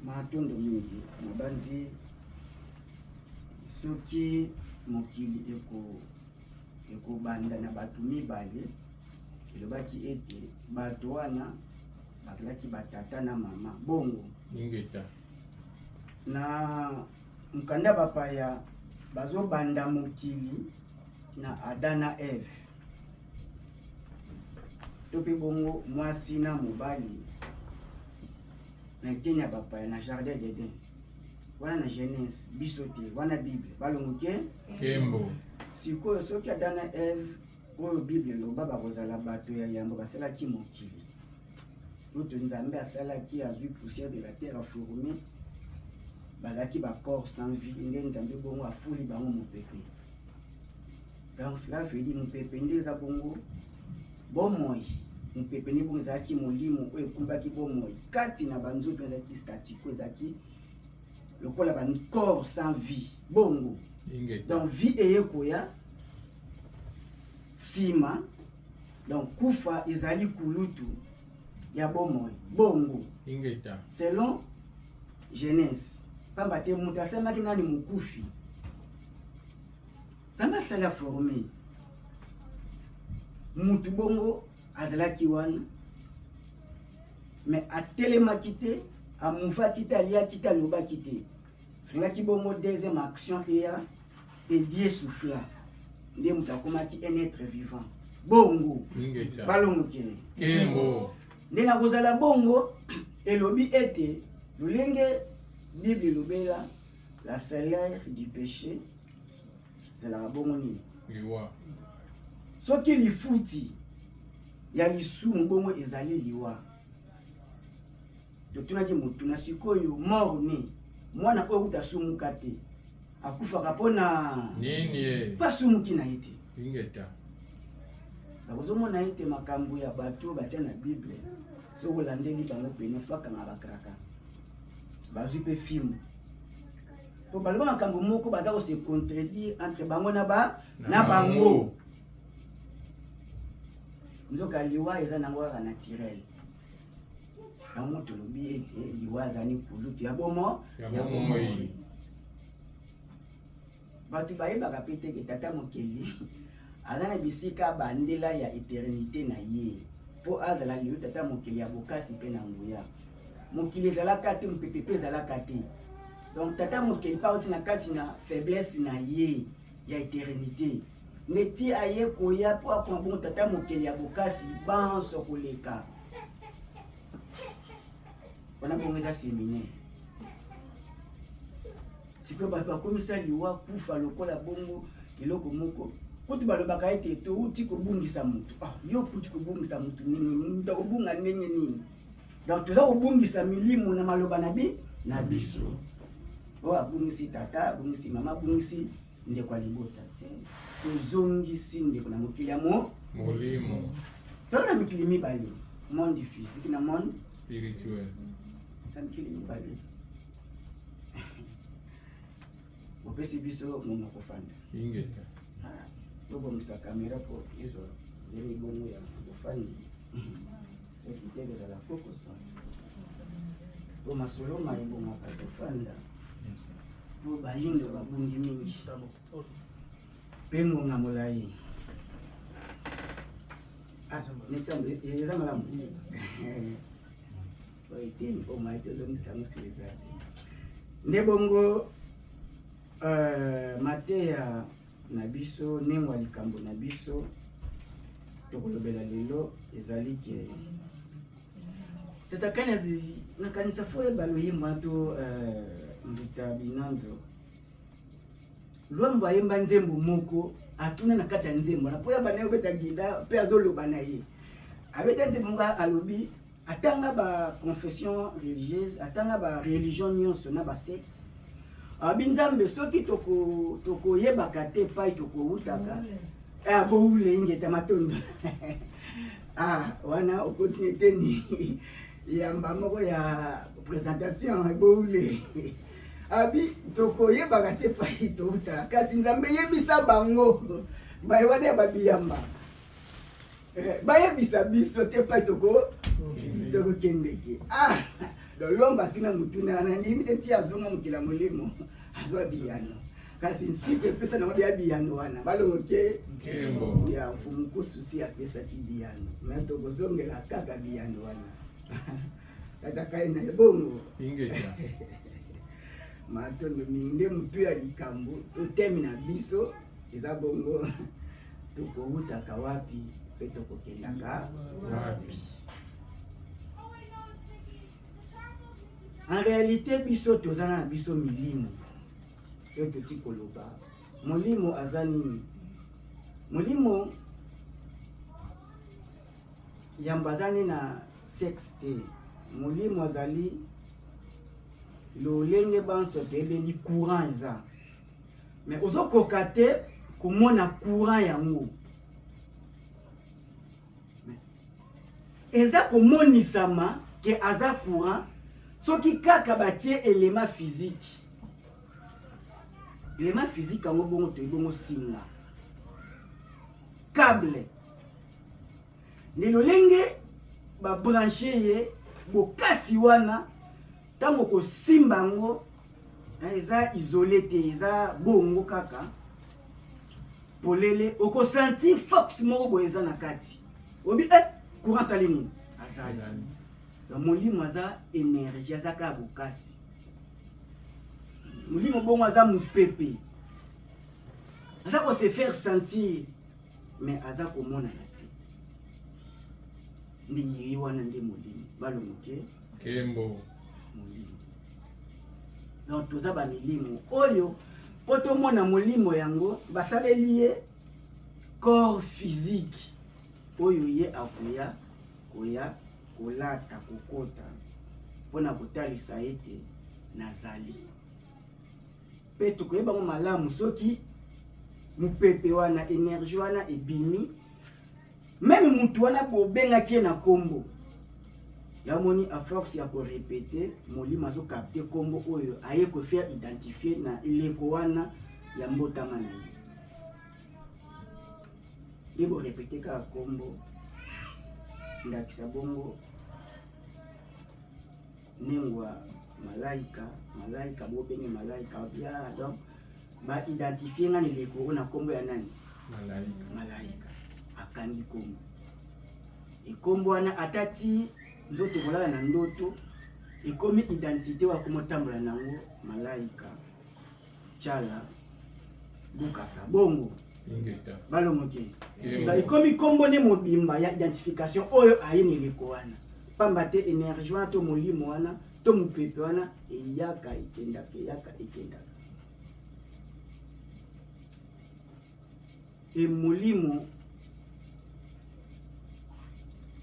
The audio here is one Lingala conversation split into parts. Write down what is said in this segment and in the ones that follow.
Matondo mingi. Nabanzi soki mokili eko ekobanda na bato mibale, elobaki ete bato wana bazalaki batata na mama. Bongo Ingeta. Na mokanda bapaya bazobanda mokili na Adam na Eve, to mpe bongo mwasi na mobali na eteni ya bapaya na jardin d'Eden wana na Genèse, biso te wana Bible balongoke Kembo. Sikoyo soki Adam na Eve oyo Bible eloba bakozala bato ya yambo basalaki mokili oyo Nzambe asalaki, azwi poussière de la terre aforme, bazalaki ba corps sans vie, nde Nzambe bongo afuli bango mopepe. Donc cela veut dire mopepe nde eza bongo bomoi, mopepe nde bongo ezalaki molimo oyo ekumbaki bomoi kati na banzoto, ezalaki statico, ezalaki lokola ba corps sans vie bongo. Ingeta. Donc vie eye koya nsima, donc kufa ezali kulutu ya bomoi bongo. Ingeta. Selon Genèse, pamba te moto asemaki nani mokufi, Nzambe asali aforme mutu bongo azalaki wana, mais atelemaki te, amouvaki te, aliaki te, alobaki te. Esengelaki bongo deuxième action eya, et Dieu souffla, nde moto akomaki un être vivant bongo. Ingeta. Balongoke Kembo. Nde nakozala bongo. Elobi ete lolenge Bible elobela la salaire du péché ezalaka bongo nini? Liwa. Soki lifuti ya lisumu bongo ezali liwa, totunaki motuna sikoyo, mort ne mwana oyo kuta asumuka te akufaka mpona nini? Ye mpo asumuki na ye te. Ingeta. Nakozomona ete makambo ya bato batia na Bible, soki olandeli bango pene, fo akanga bakraka, bazwi mpe fimbu, po baloba makambo moko baza kose contredire entre bango na ba na bango. Nzoka liwa eza nango kaka naturel. Yango tolobi ete liwa azali kulutu ya bomo ya bomoi. Bato bayebaka mpe teke tata mokeli aza na bisika bandela ya eternité na ye mpo azala lelo tata mokeli ya bokasi mpe na nguya. Mokili ezalaka te, mopepe mpe ezalaka te. Donc tata mokeli mpe auti na kati na faiblesse na ye ya eternité, nde ti aye koya mpo akoma bongo tata mokeli ya bokasi banso koleka wana. Bongo eza séminaire. Sikoyo bato bakomisa liwa, kufa, lokola bongo eloko moko. Kutu balobaka ete touti kobungisa motu. Ah, yo kuti kobungisa motu nini? Moto akobunga ndenge nini? Donc toza kobungisa milimo na maloba na bi na biso. Oyo abungisi tata, abungisi mama, abungisi ndeko ya libota te. Tozongisi ndeko na mokili ya mo molimo. Toza na mikili mibale, monde physique na monde spirituel. Na mikili mibale. Bopesi biso ngonga kofanda. Ingeta. Tobongisa kamera mpo ezwa ndenge bongo ya bofandi, soki te kozala kokosa, po masolo ma ebongaka tofanda, mpo bayindo babungi mingi mpe ngonga molai. Eza malamu eteni mpo mai tozongisa yango soki eza te. Nde bongo mateya na biso, nengo ya likambo na biso tokolobela lelo ezali ke tata kani nakanisa fo oyeba loyemba to mbuta Binanzo Lwambo ayemba nzembo moko, atuna na kati ya nzembo na mpo ya bana obeta guitare mpe azoloba na ye, abeta nzembo moko, alobi atanga ba confession religieuse, atanga ba religion nyonso na ba secte, abi Nzambe soki tokoyebaka te epai tokowutaka, boule. Ingeta, matondo. Ah, wana okontinue teni yamba moko ya présentation. Boule, abi tokoyebaka te epai towutaka, kasi Nzambe yebisa bango baye wana ya babiyamba, bayebisa biso te epai toko tokokendeke. Ah, Donc Lomba atuna motuna wana, ndimi te ti azonga mokili ya molimo azwa biyano, kasi nsiko epesa nango deya biyano wana balongo ke ya Mfumu Nkusu si apesaki biyano, me tokozongela kaka biyano wana. Tata kai na ebongo matondo mingi nde motu ya likambo to teme na biso eza bongo, tokowutaka wapi mpe tokokendaka wapi? En réalité biso toza na biso milimo oyo toti koloba. Molimo aza nini? Molimo yambo aza nde na sexe te. Molimo azali lolenge banso toyebeli courant eza, mais ozokoka te komona courant yango, eza komonisama ke aza courant soki kaka batie élément physique. Élément physique yango bongo toyebi bongo singa, câble, nde lolenge babranche ye bokasi wana. Ntango kosimba yango eza isole te, eza bongo kaka polele, okosentir force moko boye eza na kati, obi eh, courant asali nini? Azali. Donc molimo aza énergie, aza kaka bokasi. Molimo bongo aza mopepe, aza ko se faire sentir mais aza komonana te. Nde ye wana nde molimo balongoke Kembo. Molimo. Donc toza bamilimo oyo mpo tomona molimo yango basaleli ye corps physique oyo ye akoya koya kolata kokota mpona kotalisa ete nazali. Mpe tokoyeba yango malamu soki mopepe wana, energie wana ebimi, meme mutu wana bobengaki ye na nkombo yamoni, a force ya korepete, molimo azokapte nkombo oyo aye kofaire identifier na eleko wana ya mbotama na ye. Nde borepete kaka nkombo, ndakisa bongo Nengwa Malaika, Malaika bobenge Malaika bia, donc baidentifie nga na eleko oyo na nkombo ya nani? Malaika. Malaika akangi nkombo, ekombo wana ata ti nzoto kolala na ndoto ekomi identité oyo akomi otambola nango, Malaika Tshala Bukasa bongo. Ingeta. Balongoke ekomi nkombo nde mobimba ya identification oyo aye na eleko wana, pamba te énergie wana to molimo wana to mopepe wana eyaka ekendaka, eyaka ekendaka. E molimo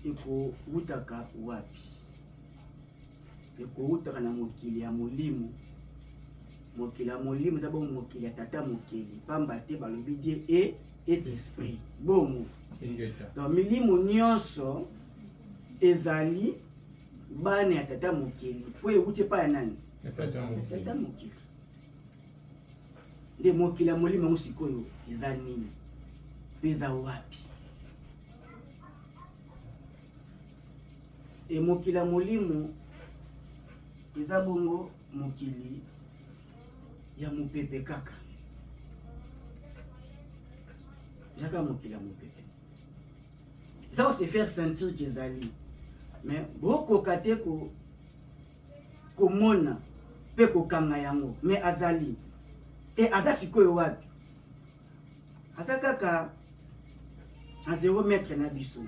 ekowutaka wapi? Ekowutaka na mokili ya molimo. Mokili ya molimo eza bongo mokili ya tata mokili, pamba te balobi Dieu est esprit bongo. Ingeta. Donc milimo nyonso ezali bana ya tata mokili, mpo ewuti epai ya nani? Ya tata mokili. Tata mokili. Nde mokili ya molimo yango sikoyo eza nini mpe eza wapi? E mokili ya molimo eza bongo mokili ya mopepe kaka, eza kaka mokili ya mopepe, eza ko se faire sentir ke ezali, mais bokoka te ko komona mpe kokanga yango, mais azali. E aza sikoyo wapi? Aza kaka a 0 mètre na biso.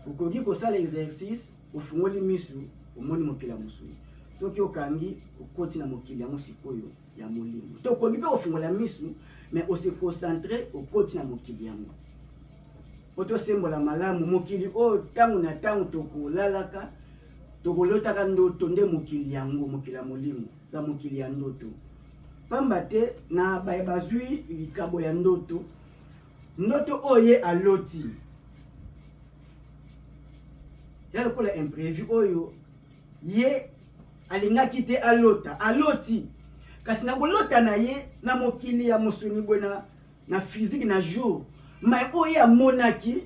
Okoki kosala exercice, ofungoli misu, omoni mokili ya mosuni. Soki okangi, okoti na mokili yango sikoyo ya molimo. To okoki mpe kofungola misu, mais ose concentre, okoti na mokili yango po tosembola malamu mokili oyo. Ntango na ntango tokolalaka, tokolotaka ndoto, nde mokili yango, mokili ya molimo ya mokili ya ndoto, pamba te na baye bazwi likabo ya ndoto, ndoto oyo ye aloti ya lokola imprévu oyo ye alingaki te alota, aloti, kasi na kolota na ye na mokili ya mosuni boye na physique na jour, mais oyo ye amonaki,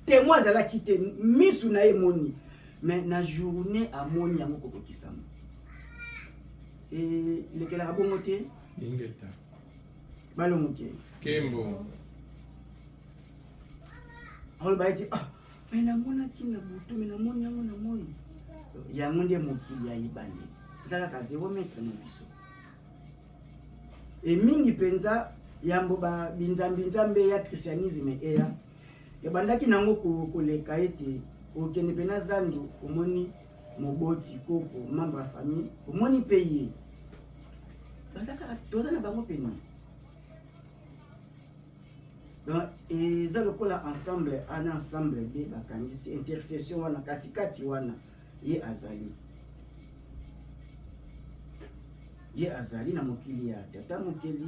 témoin azalaki te, misu na ye emoni. Mais na journée amoni yango kokokisama, elekelaka bongo te. Ingeta. Balongoke. Kembo. Aloba ete ah, mais namonaki na butu, mais namoni yango na moi. Yango nde mokili ya ebandeli, eza kaka 0 mètre na biso. E mingi mpenza yambo ba binzambi nzambe ya christianisme eya, ebandaki nango koleka ete okende mpe na zandu, omoni moboti, koko, membre ya famille, omoni mpe ye, baza kaka, toza na bango pene. Donc eza lokola ensemble A na ensemble B, bakangisi intercession wana katikati wana. Ye azali, ye azali na mokili ya tata mokeli,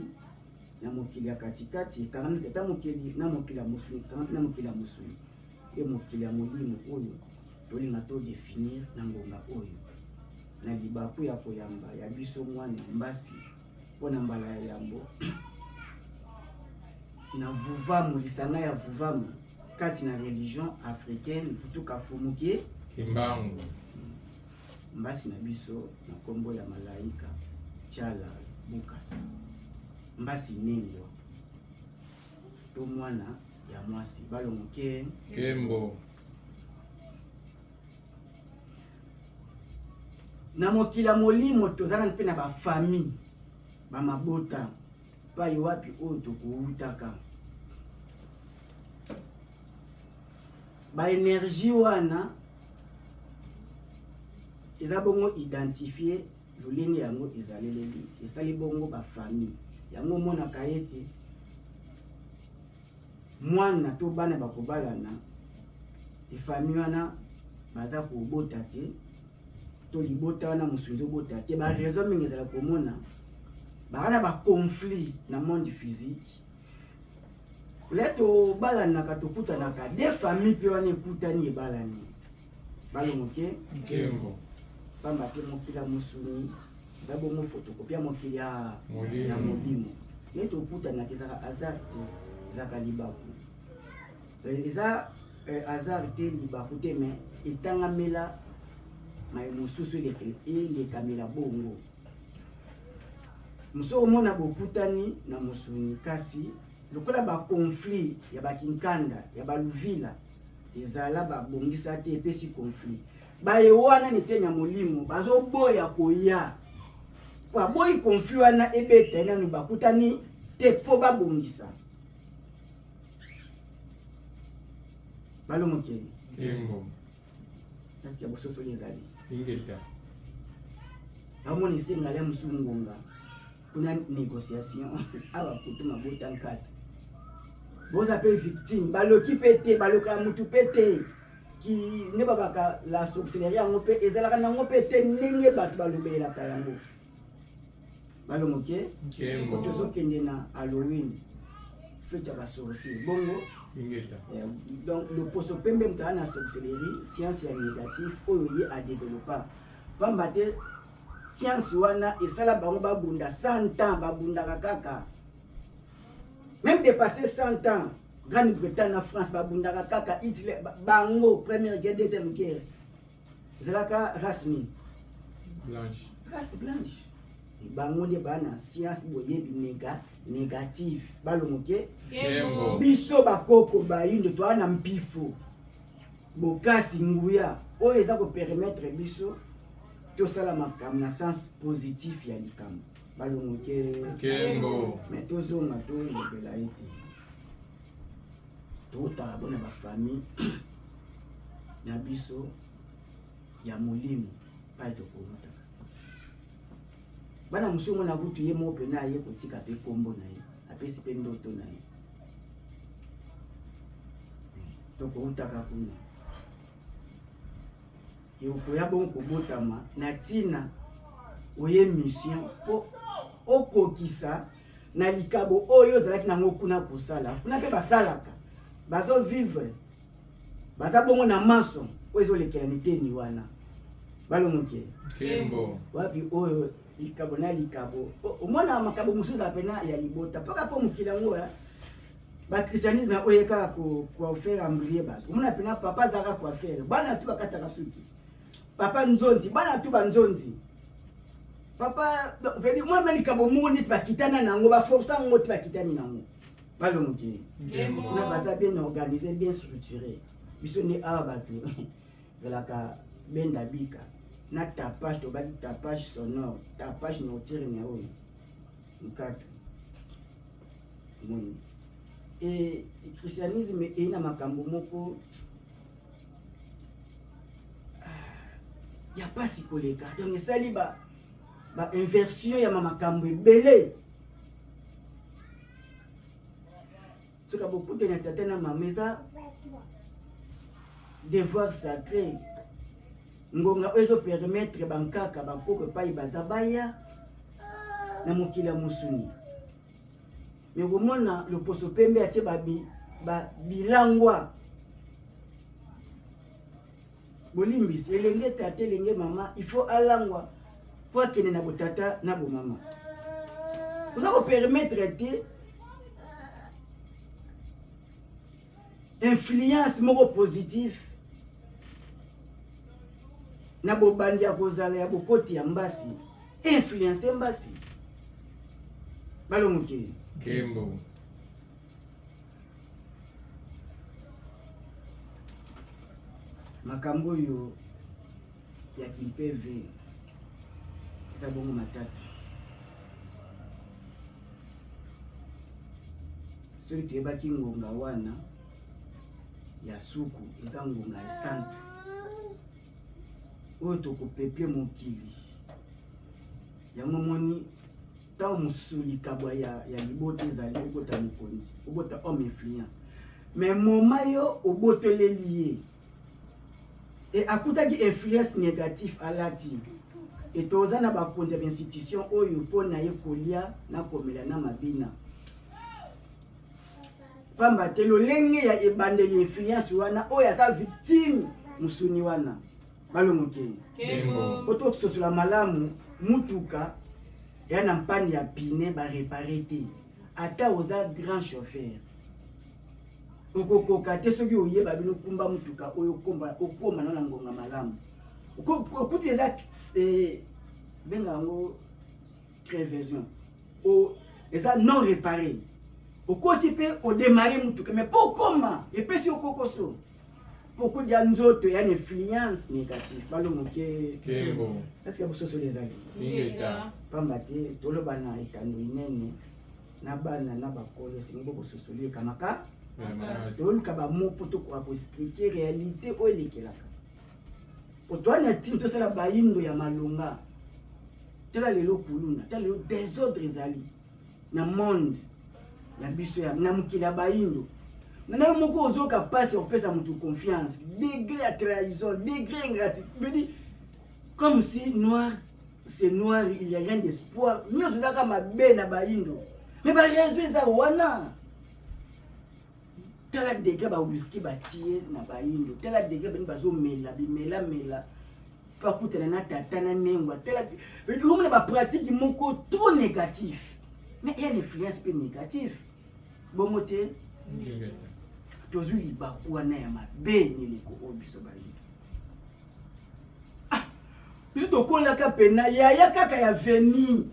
na mokili ya katikati ekangami tata mokeli, na mokili ya mosuni ekangami na mokili ya mosuni, mpe mokili ya molimo oyo tolinga todefinir na ngonga oyo na libaku ya koyamba ya biso mwana mbasi mpo na mbala ya yambo na Vuvamu, lisanga ya Vuvamu kati na religion africaine Vutuka Fumuke Kimbangu. Mbasi na biso na nkombo ya Malaika Tshala Bukasa, mbasi Nengwa to mwana ya mwasi balongoke. Kembo. Na mokili ya molimo tozala mpe na bafamille, bamabota pai wapi oyo tokowutaka. Baénergie wana eza bongo identifie lolenge yango ezaleleli, esali bongo bafamille yango. Omonaka ete mwana to bana bakobalana, efamille wana baza kobota te, to libota wana mosusu ezobota te. Baraison mingi ezala komona baka na baconflit na monde physique. Le tobalanaka, tokutanaka de famille mpe wana ekutani, ebalani, balongoke. Kembo. Pamba te mokili ya mosuni eza bongo photocopie ya mokili ya Molimo. Ya molimo. Nde tokutanaka, ezalaka hasard te, ezalaka libaku. Eza hasard te, libaku te, mais etangamela maye mosusu elekamela bongo. Mosusu omona bokutani na mosuni, kasi lokola baconflit ya bakinkanda ya baluvila ezala babongisa te, epesi conflit. Baye wana neteni ya molimo bazoboya koya, po aboyi conflit wana ebeta ye nanu bakutani te mpo babongisa. Balomokeli. Kembo. Eske bososoli ezali? Ingeta. Bamona esengala ya mosusu ngonga kuna négociation awa kutu mabota nkata boza mpe victime, baloki mpe te, balokaka mutu mpe te. Ki nde babaka la sorcellerie, yango mpe ezalaka nango mpe te ndenge bato balobelelaka yango. Balongoke. Kembo. Tozokende na Halloween, fête ya basorcier bongo. Ingeta. Donc loposo pembe, moto aza na sorcellerie, science ya négatif oyo ye adevelopa, pamba te science wana esala bango babunda 100 ans, babundaka kaka, même dépassé 100 ans. Grande-Bretagne na France babundaka kaka, Hitler, bango première guerre, deuxième guerre, ezalaka race nini? Blanche. Race blanche. Bango nde baa na science, boyebi négative. Balongoke. Kembo. Biso bakoko bayindo toa na mpifo, bokasi, nguya oyo eza kopermettre biso tosala makambo na sens positif ya likambo. Balongoke. Kembo. Mais tozonga, tolobela ete totala bona bafamille na biso ya molimo pai tokolutaka. Bana mosusu omona kutu ye moko mpena aye kotika mpe nkombo na ye, apesi mpe ndoto na ye. Tokoutaka kuna, ekoya bongo kobotama na ntina oye mission mpo okokisa na likabo oyo ozalaki nango kuna kosala. Kuna mpe basalaka, bazovivre, baza bongo na maso oyo ezolekela miteni wana. Balongoke. Kembo. Wapi oyo likabo na likabo. Omona makabo mosusu ezala pena ya libota mpaka mpo mokili yango ya bachristianisme oyo kaka kofaire embrouiller bato. Omona pena papa azalaka coiffeur, bana tu bakataka suki. Papa Nzonzi, bana tu ba Nzonzi. Papa, vedi mwana na likambo moko neti bakitana na yango, baforsa yango te bakitani na yango. Balongoki. Kuna baza bien organisé, bien structuré. Biso nde awa bato ezalaka benda bika na tapage, tobaki tapage sonore, tapage nocturne oyo nkato moni e christianisme eyi na makambo moko ya pasi koleka, donc esali ba ba inversion ya makambo ebele. Soki bokutani ya tata na mama eza devoir sacré, ngonga oyo ezopermettre bankaka bakoko epai baza baya na mokili ya mosuni. Me komona loposo pembe atie babilangwa bolimbisi elenge tata elenge mama, il faut alangwa mpo akende na botata na bomama. Oza kopermettre te influence moko positif na bobandi ya kozala ya bokoti ya mbasi influence mbasi balongoki Kembo. Makambo oyo ya kimpeve eza bongo matata. Soki toyebaki ngonga wana ya suku eza ngonga esantu oyo tokopeple mokili yango, moni ntango mosusu likabwa ya libota ezali obota mokonzi, obota homme influent, mais moma yo obotoleli ye e akutaki influence négatif alati. E toza na bakonzi ya bainstitution oyo mpo na ye kolia na komela na mabina, pamba te lolenge ya ebandeli influence wana oyo aza victime mosuni wana balongoke. Kembo. Po tososola malamu, mutuka ya na mpani ya pine barepare te, ata oza grand chauffeur okokoka te. Soki oyeba bino kumba mutuka oyo okoma na ngonga malamu, okuti eza benga yango crevaison, eza non réparé, okoti mpe odémarre mutuka, mais mpo okoma epesi yo kokoso mpo kodia nzoto ya na influence négative balongoke. Kembo. Est-ce bososoli ezali? Ingeta. Pamba te toloba na etando inene na bana na bakolo, esengi bo bososoli ekamaka. Toluka bamo mpo tokoka koexpliquer réalité oyo elekelaka po toa na ntina tosala bayindo ya malonga. Tala lelo kuluna, tala lelo désordre ezali na monde ya biso ya na mokili ya bayindo. Na yo moko ozoka mpasi ya kopesa motu confiance, degré ya trahison, degré ingratitude, comme si noir c'est noir, il y a rien d'espoir, nyonso ezaka mabe na bayindo. Mais baraison eza wana. Tala degré bawiski batie na bayindo, tala degré bani bazomela bimelamela mpo akutana na tata na nengwa. Tala omona bapratique moko trop négatif, mais eya na influence mpe négatif bongo te. Ingeta. Tozwi libaku wana ya mabe neleko oyo biso bayindo. Ah, biso tokolaka pena yaya kaka ya veni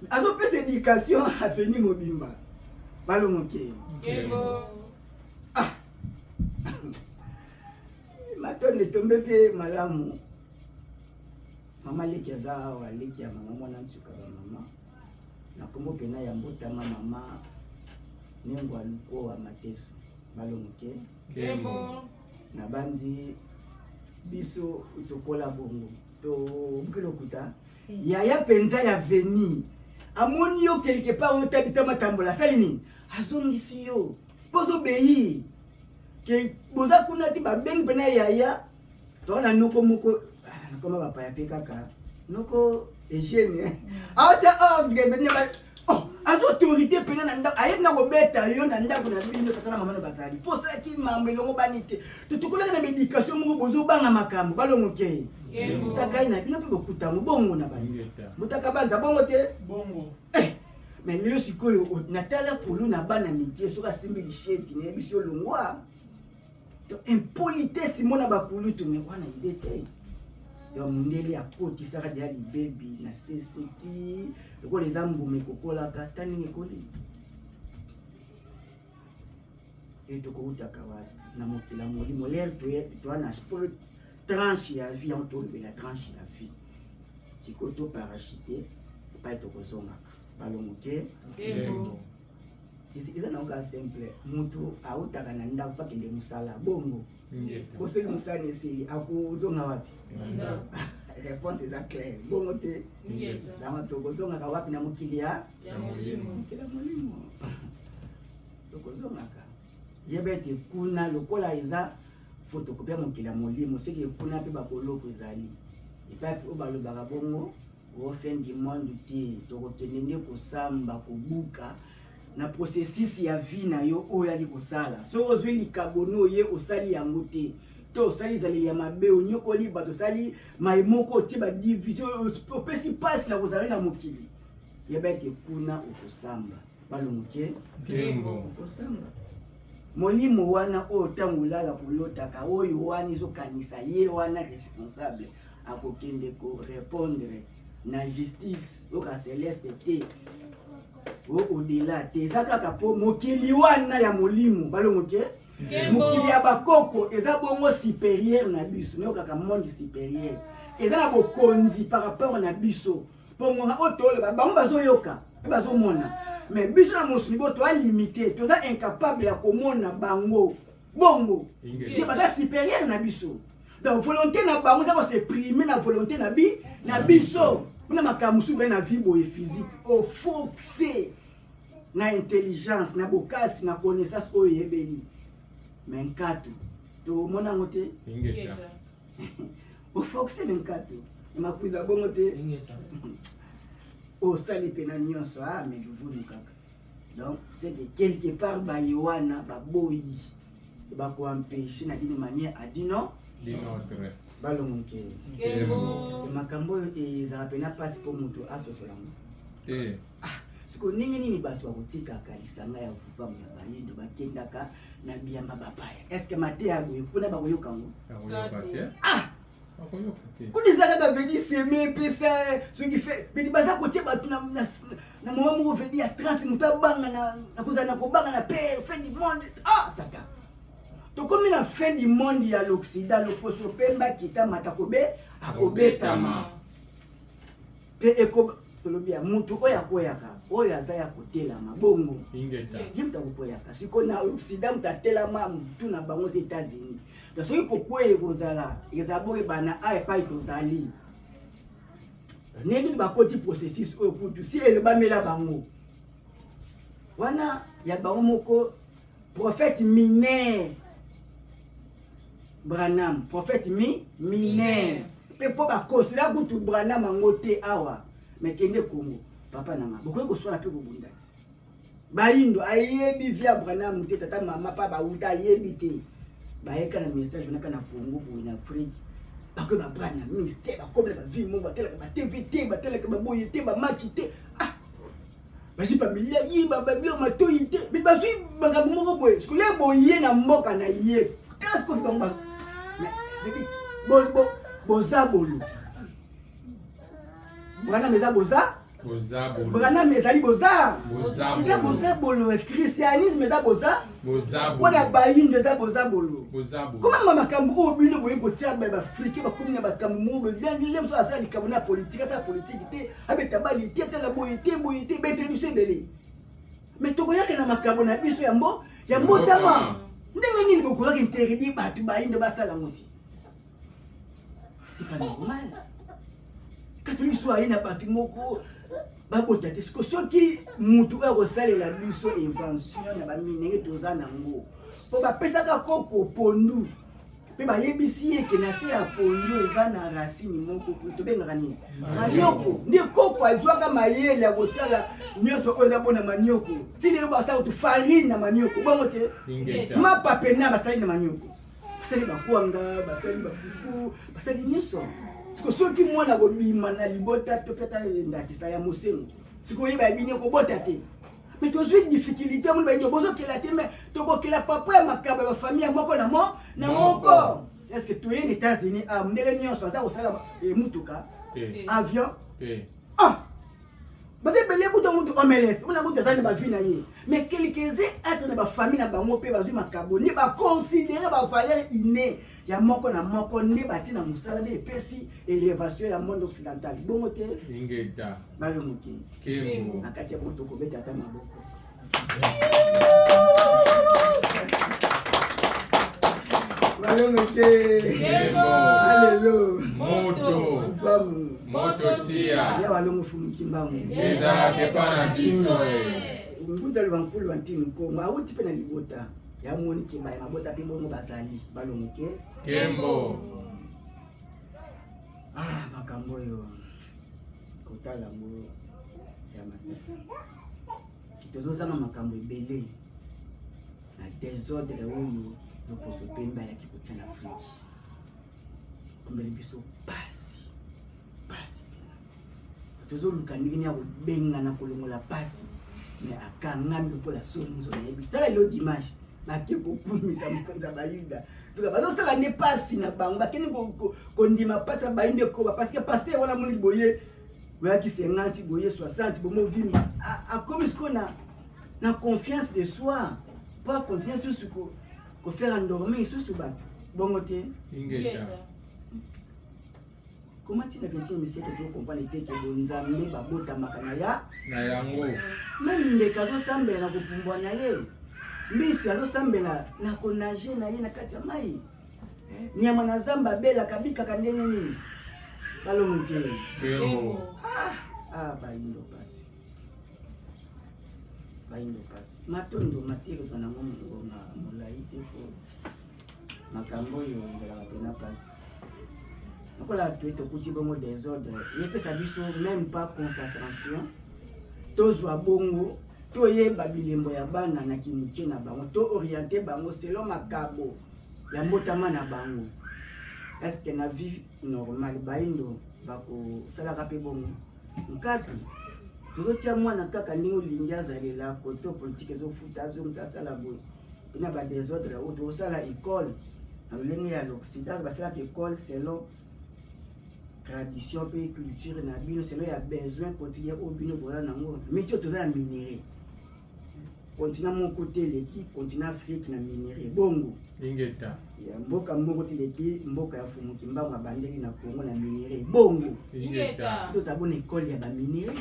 azopesa éducation aveni mobimba balongoke. Kembo. Ah, matondo etombe mpe malamu. Mama leki aza awa, leki ya mama mwana nsuka bamama na nkombo mpena ya mbotama mama Nengo Alukowa Mateso balongoke. Kembo. Nabandi biso tokola bongo, tobuki lokuta. Yaya mpenza ya veni amoni yo quelque part oyo tabita matambola, asali nini? Azongisi yo mpo ozobei ke boza kuna te. Babengi mpena yaya to na noko moko, ah, nakoma bapaya mpe kaka noko Eugene aotya ordre pena, oh, aza autorité mpena na ndako, ayebi na kobeta yo na ndako na bino tata na mama no bazali mpo osalaki mambo elongo bani te. Totokolaka na baéducation moko bozobanga makambo balongoke. Kembo. Butakai na bino mpe bokutango bongo na banza. Ingeta. Butaka banza bongo te. Bongo. Eh, mais lelo sikoyo natala kolu na bana mike, soki asimbi lisheti nayebi si olongwa to impolitesse mona bakulutu, mais wana ide te. Donc mundele akotisaka deya libebi na sese ti lokola eza mbuma ekokolaka ta ndenge ekoli. E tokoutaka wapi na mokili ya molimo lere toa na tranche ya vie, yango tolobela tranche ya vie. Sikoyo to parachute epai tokozongaka balongoke eza nango kaka simple. Moto autaka na ndako akende mosala bongo, po soki mosala na esili akozonga wapi? Réponse eza claire, bongo te? Zango tokozongaka wapi? Na mokili ya molimo tokozongaka. Yeba ete kuna lokola eza photocopie ya mokili ya molimo, seke kuna mpe baboloko ezali epai oyo balobaka bongo o fin du monde te. Tokokende nde kosamba, kobuka na processus ya vie na yo oyo oyaki kosala. Soki ozwi likabo no oye osali yango te, to osali ezaleli ya mabe, onyokoli bato, osali mai moko, otie badivision, opesi mpasi na kozala na mokili, yeba ete kuna okosamba. Balongoke, okosamba. Molimo wana oyo ntango olala kolotaka, oyo wana ezokanisa ye wana responsable, akokende korépondre na justice oka céleste te, o au-delà te. Eza kaka mpo mokili wana ya molimo, balongo te, mokili ya bakoko eza bongo supérieur na biso. Nayokaka monde supérieur eza na bokonzi par rapport na biso, mpo ngonga oyo toloba bango bazoyoka mpe bazomona, mais biso na mosuni bo toa limité, toza incapable ya komona bango. Bongo nde baza supérieur na biso, donc volonté na bango eza kos'exprimer na volonté na biso. Mpona makambo mosusu baye na vie boye physique, oforce na intelligence, na bokasi, na connaissance oyo eyebeli, mais nkatu tomona yango te. Oforce na nkatu na makuiza, bongo te? Osali mpena nyonso, ah, mais luvunu kaka. Donc c'est que quelque part baye wana baboyi, bakoempêche na d'une manière à d'une autre. Balongoke, makambo oyo ezala mpena mpasi mpo moto asosola yango. Te. Siko ndenge nini bato bakotikaka lisanga ya vuvamu ya bayindo, bakendaka na biyamba bapaya? Est-ce mateya boye kuna bakoyoka yango? Bakoyoka te. Ah! Bakoyoka te. Kuna eza kaka veni seme epesa soki fe beni baza kotia bato na moment moko veni ya transe, moto abanga na kozala na kobanga na père fin du monde. Ah tata, tokomi na fin du monde ya l'Occident. Loposo pemba kita mata kobe akobetama mpe eko tolobi ya mutu oyo akweyaka, oyo aza ya kotelama bongo. Ingeta. Ye moto akokweyaka sikoyo na Occident, moto atelama motu na bango eza États-Unis. Donc soki kokweya ekozala, ezala boyebana a epai tozali ndenge nini bakoti processus oyo. Kutu si elobamela bango wana ya bango moko, prophète mineur Branham, prophète mineur mpe mpo bakosela kutu Branham yango te awa. Me kende Kongo, papa nanga, bokoki koswala mpe kobunda ti bayindo ayebi via Branham te, tata mama pa bauta ayebi te. Bayeka na message onaka na Congo boye, na Afrique bakoki babranhamis te, bakomi na bavie moko, batelaka batv te, batelaka baboye te, bamatch te, ah bazwi bamilia ye babiloko matoi te, me bazwi makambo moko boye. Sikoyo boye na mboka na ye kasi kofi bango boza bolo. Branham eza boza. Boza bolo. Branham ezali boza. Boza eza bolo. Boza bolo. Christianisme eza boza. Boza mpo na bolo. bayindo eza boza bolo. Boza bolo. Koma makambo oyo bino boye kotia baafricain bakomi na makambo moko boye. Moso asala likambo na politike, asala politike te, abeta bali te, atala boye te, boye te, betele biso ebele. Mais tokoyaka na makambo na biso ya mbotama. Ndenge nini bokoyaka interdit bato bayindo basala yango te? C'est pas normal. Catholique so aye na bato moko babota te. Siko soki mutu oyo akosalela biso invention na baminenge toza nango, mpo bapesaka koko pondu mpe bayebisi ye ke na se ya pondu eza na racine moko tobengaka nini? Manioko. Nde koko azwaka mayele ya kosala nyonso oyo eza mpona manioko. Ntina yo basala kutu farine na manioko, bongo te? Ingeta. Mapa pena basali na manioko, basali bakwanga, basali bafufu, basali nyonso. Siko soki mwana kobima na libota to mpe ata ndakisa ya mosengo, sikoyo oyeba ya bino kobota te, mais tozwi difficulté moni bayindo bozokela te, mais tokokela papa ya makabo ya bafamille ya moko na mo na moko. Moko. Est ce que toye na États-Unis, ah, ndenge nyonso aza kosala mutuka, avion? Ah, baza ebele kuta mutu omeles mona kutu azali na bavie na ye, mais quelques-uns atre na bafamille na bango mpe bazwi makabo nde baconsidere bavaleur inné ya moko na moko, nde batie na mosala, nde epesi élévation ya monde occidental. Bongo te? Ingeta. Balongoke. Kembo. Na kati ya bongo tokobeta ata maboko. Balongoke. Kembo. Alelo. Moto. Vamu. Moto tia. Ya balongo fumuki mbangu. Ezalaka epa na biso e. Ngunza loba nkulu wa ntini Kongo awuti mpe na libota ya moniki baya mabota mpe bongo bazali balongoke. Kembo. Ah, makambo oyo kotala yango ya matata, tozozanga makambo ebele na désordre oyo loposo pembe ayaki kotia na Afrique. Kombeli biso pasi, pasi mpena. Tozoluka ndenge nini ya kobengana, kolongola pasi, mais akangami lokola sonzo. Nayebi, tala lelo dimanche bake kokumisa mokonzi ya Bayuda. Tuka bazosala nde pasi na bango, bakende kondima pasi ya bayuda ekoba, parce que pasteur wana moniki boye boyaki 50 boye 60 bomovimba, akomi sikoyo na confiance de soi po acontinue susu kofaire endormir lisusu bato. Bongo te? Ingeta. Comment ntina 25e siècle tocomprendre te ke bonzambe babotamaka na ya na yango? Même ndeke azosambela na kopumbwa na ye, mbisi azosambela na konage na ye na kati ya mai, nyama na zamba abelaka, abikaka ndenge nini? Balongo te? Kembo. Ah, bayindo pasi, bayindo pasi. Matondo materi ozwa nango ngonga molai te, po makambo oyo ezalaka mpena pasi. Lokola toye tokuti bongo désordre, eyepesa biso même pas concentration. Tozwa bongo toyeba bilembo ya bana na kimuke na bango, tooriente bango selon makabo ya mbotama na bango. Est ce que na vie normale bayindo bakosalaka mpe bongo? Nkatu tozotia mwana kaka ndenge olingi azalela kote politike ezofuta, azongisa, asala boye mpena badésordre oyo. Tozosala école na lolenge ya l'Occident, basalaka école selon tradition mpe culture na bino, selon ya besoin quotidien oyo bino boya nango. Miti oyo toza na minerai, continent moko te eleki continent Afrique na minerai. Bongo? Ingeta. Ya mboka moko te eleki mboka ya Fumuki Mbango abandeli na Congo na minerai. Bongo? Ingeta. Toza bona école ya baminerai,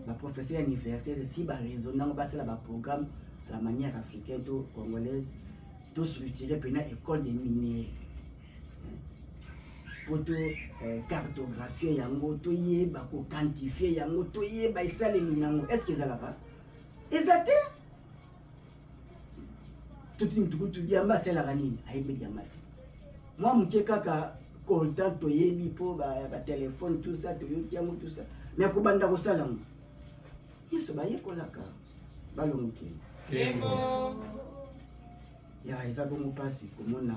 baprofesseur ya université si baraisonne yango, basala baprogramme à la manière africaine to congolaise, tostructure mpena école de minerai po to cartographie yango, toyeba koquantifie yango, toyeba esaleli nango. Est ce que ezalaka? Eza te. Totuni mutu kutu diamba asalaka nini, ayebi diamba te. Mwa moke kaka coltan toyebi mpo batelefone, tout ça toyoki yango, tout ça, mais kobanda kosala yango nyonso bayekolaka. Balongoke. Kembo. Ya eza bongo mpasi komona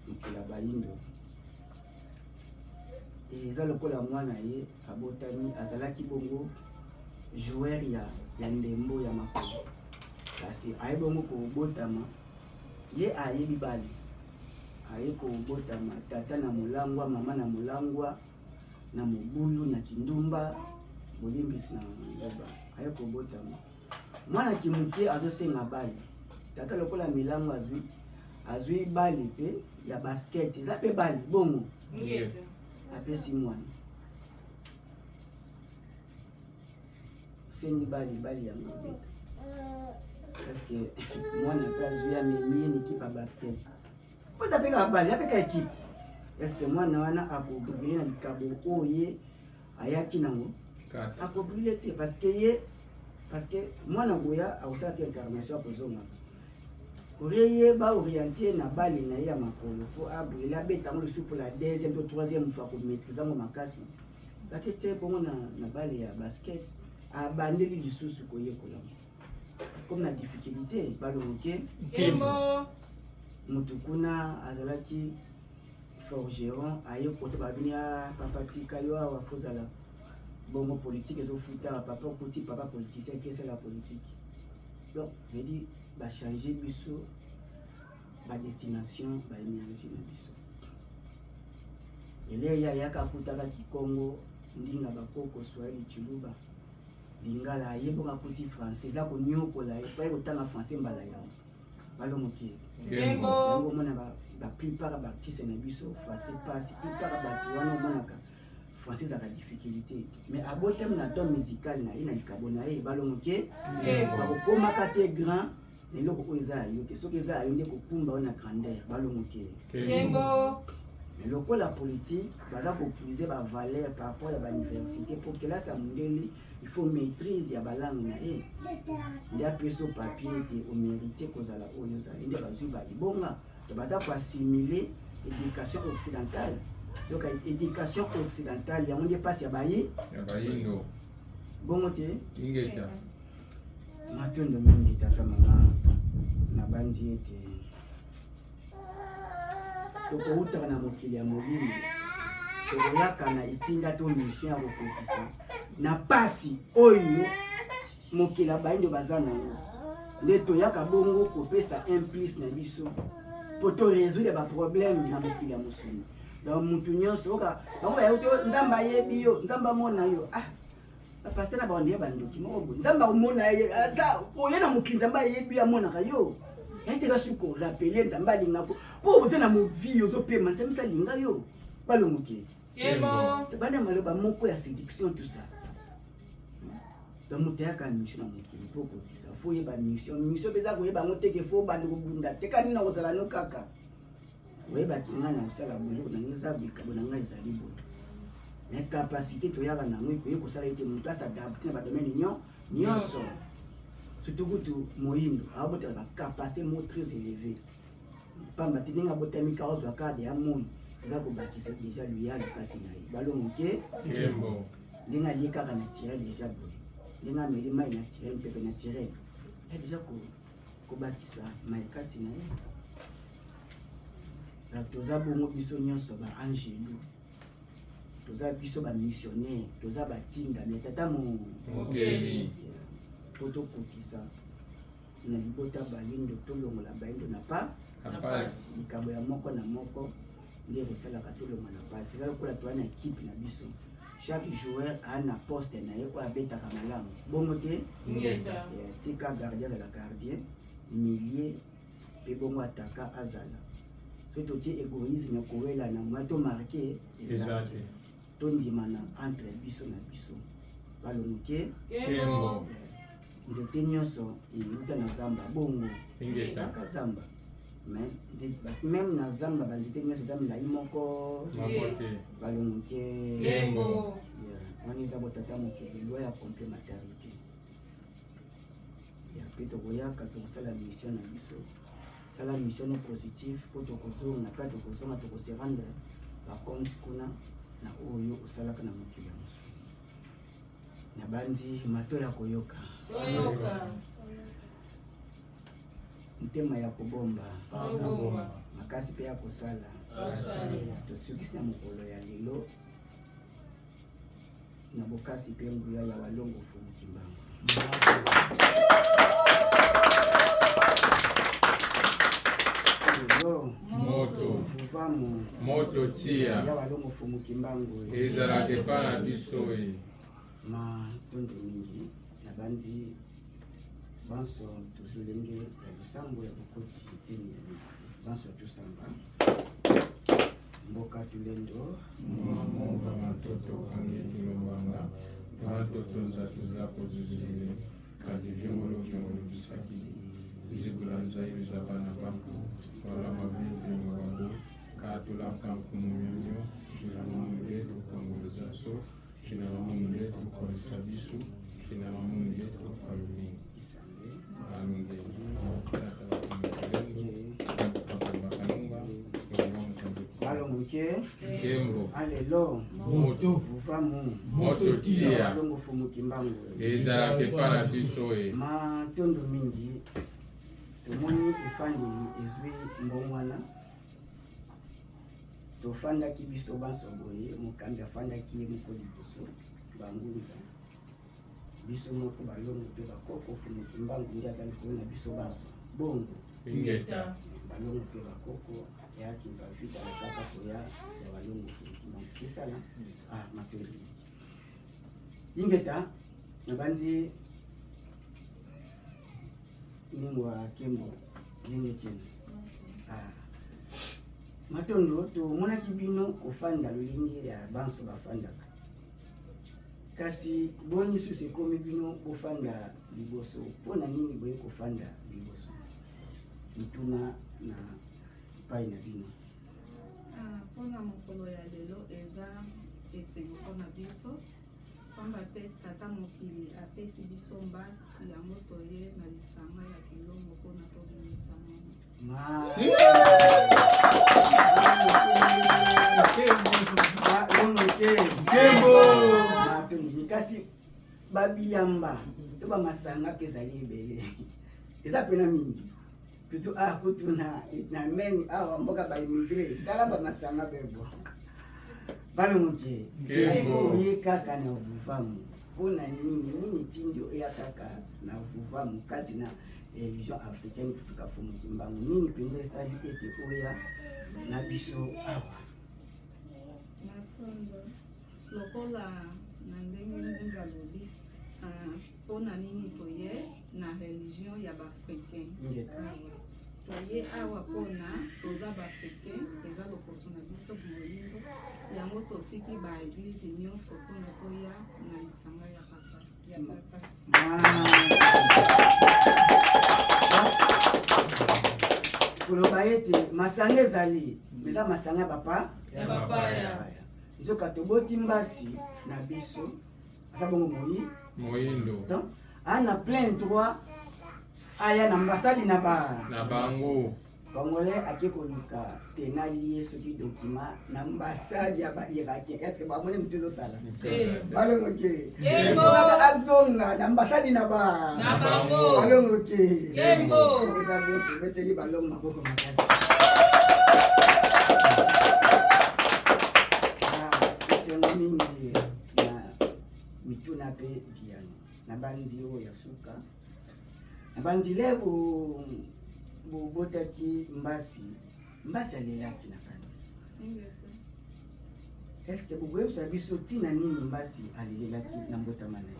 mokili ya bayindo eza lokola mwana ye abotami azalaki bongo joueur ya ndembo ya makolo, kasi aye bongo kobotama, ye ayebi bale, aye kobotama tata na molangwa, mama na molangwa, na mobulu, na kindumba, bolimbisi na loba. Aye kobotama mwana kimuke, azosenga bale. Tata lokola milango azwi bale mpe ya basket, eza mpe bale bongo, apesi mwana, sengi bale, bale yango obeta. Parce que mwana mpe azwi, amemi ye na équipe ya basket, mpo eza mpe kaka bale, apeka équipe. Est ce que mwana wana akobrille na likabo oyo ye ayaki nango? Kata. Akobrille te, parce que mwana boya akosala te incarnation, akozonga orie ye baoriente na bale na ye ya makolo mpo abrille, abeta yango lisusu pour la deuxième to troisième fois, akomaîtrise yango makasi. Baketie bongo na bale ya basket, abandeli lisusu koyekola comme na difficulté. Balongoke. Kembo. Motu kuna azalaki forgeron, aye koto babini ya papa, tika yo awa, fozala bongo politique ezofuta papa, okuti papa politicien, ekesala politique. Donc veut dire bachange biso. Badestination, baénergie na biso. Elere ye ayaka, akutaka Kikongo, Ndinga, Bakoko, Swahili, Tshiluba, Lingala. Aye bongo akuti français eza konyokola ye po aye kotanga français mbala yango. Balongoki yango. Omona baplupart ya baartiste na biso, français pasi. Plupart ya bato wana omonaka français ezalaka difficulté, mais abotami na don musical na ye, na likabo na ye. Balongoke bakokomaka te grand na eloko oyo eza ya yo te. Soki eza ya yo nde kokumba oyo na grandeur. Balongoke. Mais lokola politique baza kopuiser bavaleur par rapport ya bauniversité, po kelasi ya mondele, il faut maîtrise ya balangue na ye nde apesi yo papier ete omérite kozala oyo ozali. Nde bazwi baibonga to baza koassimiler éducation occidentale. Soka éducation occidentale yango nde mpasi ya bayi ya bayindo. Bongo te? Ingeta. Matondo mingi, tata, mama. Nabandi ete tokoutaka na mokili ya molimo, tokoyaka na etinda to mission ya kokokisa na pasi oyo mokili ya bayindo baza nango. Nde toyaka bongo kopesa un plus na biso mpo to résoudre baproblème na mokili ya mosuni. Donc mutu nyonso oka bango bayakuti, Nzambe ayebi yo, Nzambe amona yo. Ah, bapasteur na bango ya bandoki moko boye. Nzambe akomona ye aza oye na mokili, Nzambe ayebi, amonaka yo ete basi korappeler Nzambe alingako mpo oza na movi, ozopema, Nzambe esi alinga yo. Balongoki bana maloba moko ya séduction, tout ça. Donc moto ayaka mission na mokili mpo okokisa, faut oyeba mission. Mission mpe eza koyeba yango teke, faut bandi kobunda teka nini na kozala no kaka oyebaki ngai na kosala boye, na ngai eza boye, kabo na ngai ezali boye. Mais capacité toyaka nango ekoki kosala ete moto as'adapte na badomaine nyonso, surtout kutu moyindo abotela bacapacité moko très élevé, pamba te ndenge abotami kaka ozwa kade ya moi eza kobakisa déjà luyali kati na ye. Balongo ke ndenge alie kaka naturel déjà boye, ndenge ameli mai naturel, mpepe naturel ya déjà kobakisa mai kati na ye. Donc toza bongo biso nyonso baangelu, toza biso bamissionnaire, toza batindami ya tata mo Mokeli. Po tokokisa na libota bayindo, tolongola bayindo na pa na pasi. Likambo ya moko na moko nde ekosalaka tolonga na pasi. Eza lokola toza na équipe na biso, chaque joueur aa na poste na ye oyo abetaka malamu. Bongo te? Tika gardien azala gardien, milieu mpe bongo ataka azala. Soki totie égoïsme, kowelana, moyen tomarquer eza eza te. Te. Tondimana entre biso na biso. Balongoke. Kembo. Nzete nyonso euta na zamba. Bongo? Ingeta. Ezaka zamba, mais même na zamba banzete nyonso eza milai moko moko te. Balongoke. Kembo. Yeah, wana eza botata mokili, loi ya complémentarité ya mpe tokoyaka tokosala mission na biso. Sala mission no positive mpo tokozonga mpe tokozonga, tokose rendre bacompte kuna na oyo osalaka na mokili ya mosuni. Nabandi mato ya koyoka, motema ya kobomba, makasi mpe ya kosala. Tosukisi na mokolo ya lelo na bokasi mpe nguya ya Walongo Fumu Kimbangu. Lelo moto vuvamu moto tia ya Walongo Fumu Kimbangu ezalaka epa na biso e. Matondo mingi. Nabandi banso tozolenge ya losambo ya bokoti eteni ya mibale. Banso tosamba mboka tulendo. Mwamoka matoto kange tulobanga vatoto nza tuza kozuzile kadi vyongolo vyongolo bisakili zibula nzailu za bana banku wala mavintengo wabo katula kankumu myonyo fina mamu letu kwangolo zaso fina mamu letu kwalisa bisu fina mamu letu kwalumingi Isambe. Alunge tata wakumutulendo kakumbakanunga. Balongoke. Kembo. Alelo. Moto. Vuvamu. Moto tia Walongo Fumu Kimbangu ezalaka epa na biso e. Matondo mingi. Tomoni efandeli ezwi mbongwana. Tofandaki biso banso boye, mokambi afandaki ye moko liboso, bangunza biso moko balongo mpe bakoko. Fumu Kimbangu nde aza likolo na biso banso. Bongo? Ingeta. Balongo mpe bakoko ya Kimpa Vita kaka koya ya balongo Fuluki. Donc esala ah matondo. Ingeta nabanzi ningwa kembo ndenge kende. Ah. Matondo tomonaki bino kofanda lolenge ya banso bafandaka, kasi boni susu ekomi bino bofanda liboso. Mpo na nini boye kofanda liboso? Mituna na epai na bino. Mpona mokolo ya lelo eza esengo mpona biso, pamba te tata mokili apesi biso mbasi yango, toye na lisanga ya Kilongo mpona tobimisa mwana. Kasi babiyamba to bamasanga mpe ezali ebele, eza mpena mingi, plutôt ah kutu na meni awa mboka baimmigré, tala bamasanga bebo balongoke. Oye kaka na vuvamu mpona nini? Nini tindi oya kaka na vuvamu kati na religion africaine Futuka Fumu Kimbangu? Nini mpenza esali ete oya na biso awa? Matondo. Lokola na ndenge Ngunza alobi, mpona nini toye na religion ya baafricain? Toye awa mpona toza baafricain, eza lokoso na biso moyindo. Yango totiki baeglise nyonso mpona toya na lisanga ya papa, ya tata. Koloba ete masanga ezali, eza masanga ya bapa ya bapaya. Nzoka toboti mbasi na biso aza bongo moi moyindo. Donc ana plein droit aya na ambasadi na ba na bango. Congolais ake koluka te na lie soki document na ambassade ya bairakien, est ce que bamoni motu ezosala balongo ke azonga na ambassade na ba na bango? Balongo ke Kembo. Soki eza bongo, tobeteli balongo maboko makasi. Ah, esengo mingi na mituna mpe biyano. Na bandi oyo ya suka, na bandile bobotaki mbasi, mbasi alelaki na kanisa. Est-ce bokoyebisa biso ntina nini mbasi alelelaki na mbotama na ye?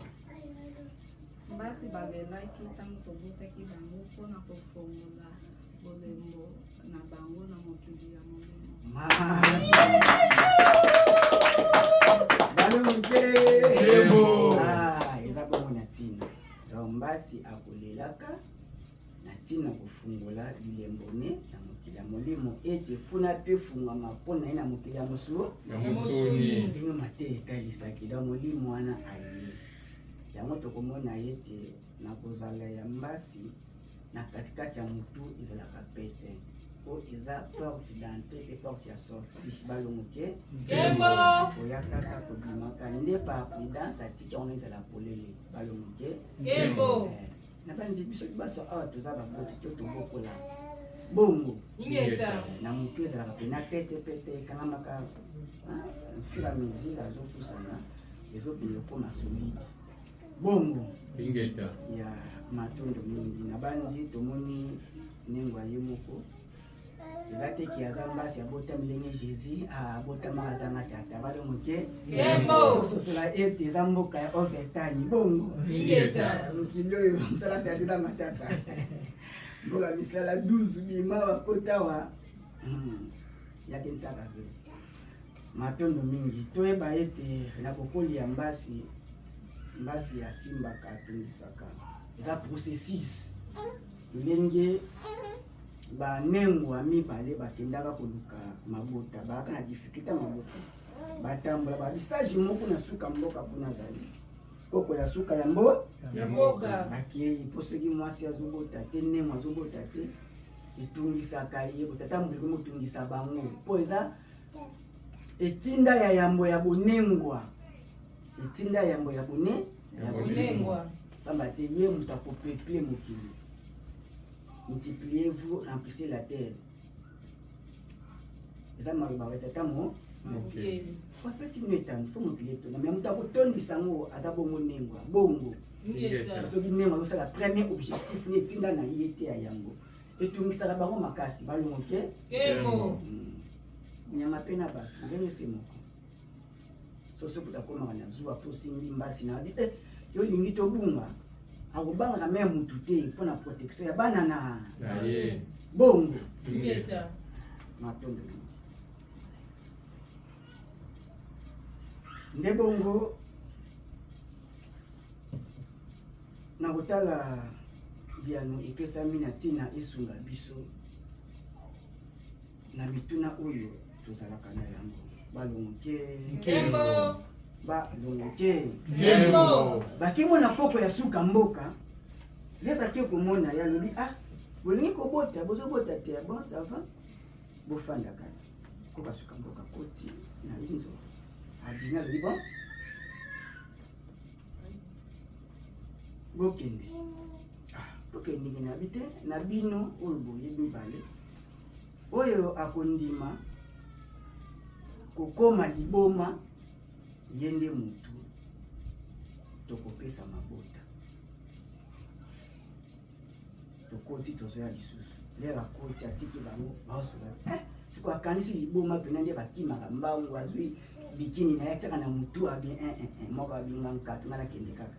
Basi balelaki ntango tobotaki bango mpona kofongola bolembo na bango na mokili ya molimo. Balonke. Kembo. Ah, eza bongo na ntina. Donc mbasi akolelaka na ntina kofungola bilembo ne na mokili ya molimo, ete kuna mpe efungwama mpo na ye na mokili ya mosuo ya mosuni. Ndenge mate etalisaki, donc molimo wana aye yango, tokomona ete na kozala ya mbasi na katikati ya motu ezalaka pete, po eza porte d'entrée mpe porte ya sortie. Balongoke. Kembo. Koya kaka kobimaka nde par prudence atiki yango ezala polele. Balongoke. Kembo. Na bandi biso baso awa toza baboti to tobokola bongo. Ingeta. Na motu ezalaka pena pete pete, ekangamaka fur et à mesure azopusana, ezobima ekoma solide bongo. Ingeta. Ya matondo mingi. Na bandi tomoni ndenge ye moko eza te ke aza mbasi abotami ndenge Jésus abotamaka, azanga tata. Balongo ke. Kembo. Tososola ete eza mboka ya overtime bongo. Ingeta. Mokili oyo mosala te ate matata, mboka misala 12 bima bakota wa yake ntiaka pe. Matondo mingi. Toyeba ete na bokoli ya mbasi, mbasi asimbaka, atungisaka, eza processus ndenge banengwa mibale bakendaka koluka mabota, bayaka na difficulté ya mabota, batambola babisage moko na suka mboka kuna azali koko ya suka ya mbo ya mboka. Bakei mpo soki mwasi azobota te, ndenge azobota te, etungisaka ye, botata mokili motungisa bango, mpo eza etinda ya yambo ya bonengwa, etinda ya yambo ya bone ya bonengwa. Pamba te ye moto akopeupler mokili: multipliez-vous, remplissez la terre. Eza maloba ya tata mo mokili. Apesi bino etando fo mokili etonda, me moto akotondisa yango aza bongo nengwa bongo. Ingeta. Soki ndenge azosala premier objectif ni etinda na ye te ya yango. Etungisaka bango makasi, balongo ke Kembo. Nyama mpe na bato ndenge se moko. Soso kuta akomaka na zuwa mpo osimbi mbasi na abi eh, yo olingi tobunga, akobangaka me mutu te mpo na protection ya bana na Na ye. Bongo. Ingeta. Matondo mingi. Nde bongo na kotala biyano epesami na ntina esunga biso na mituna oyo tozalaka na yango. Balongoke. Nkembo. Balongoke. Nkembo. Bakemona koko ya suka mboka lèvre ake komona ye, alobi: ah, bolingi kobota, bozobota te. Bon, ça va, bofanda. Kasi koko asuka mboka koti na inzo abimi, alobi: bon, bokende. Ah, tokendenge na bi te na bino oyo boyebi mibale oyo akondima kokoma liboma, ye nde motu tokopesa mabota. Tokoti, tozoya lisusu. Lere akoti, atiki bango baosola. Eh, sikoyo akanisi liboma mpena nde bakimaka mbangu. Azwi bikini na ye, atiaka na motu, abi eh, eh, eh, moko abinga nkatu, ngai nakende kaka.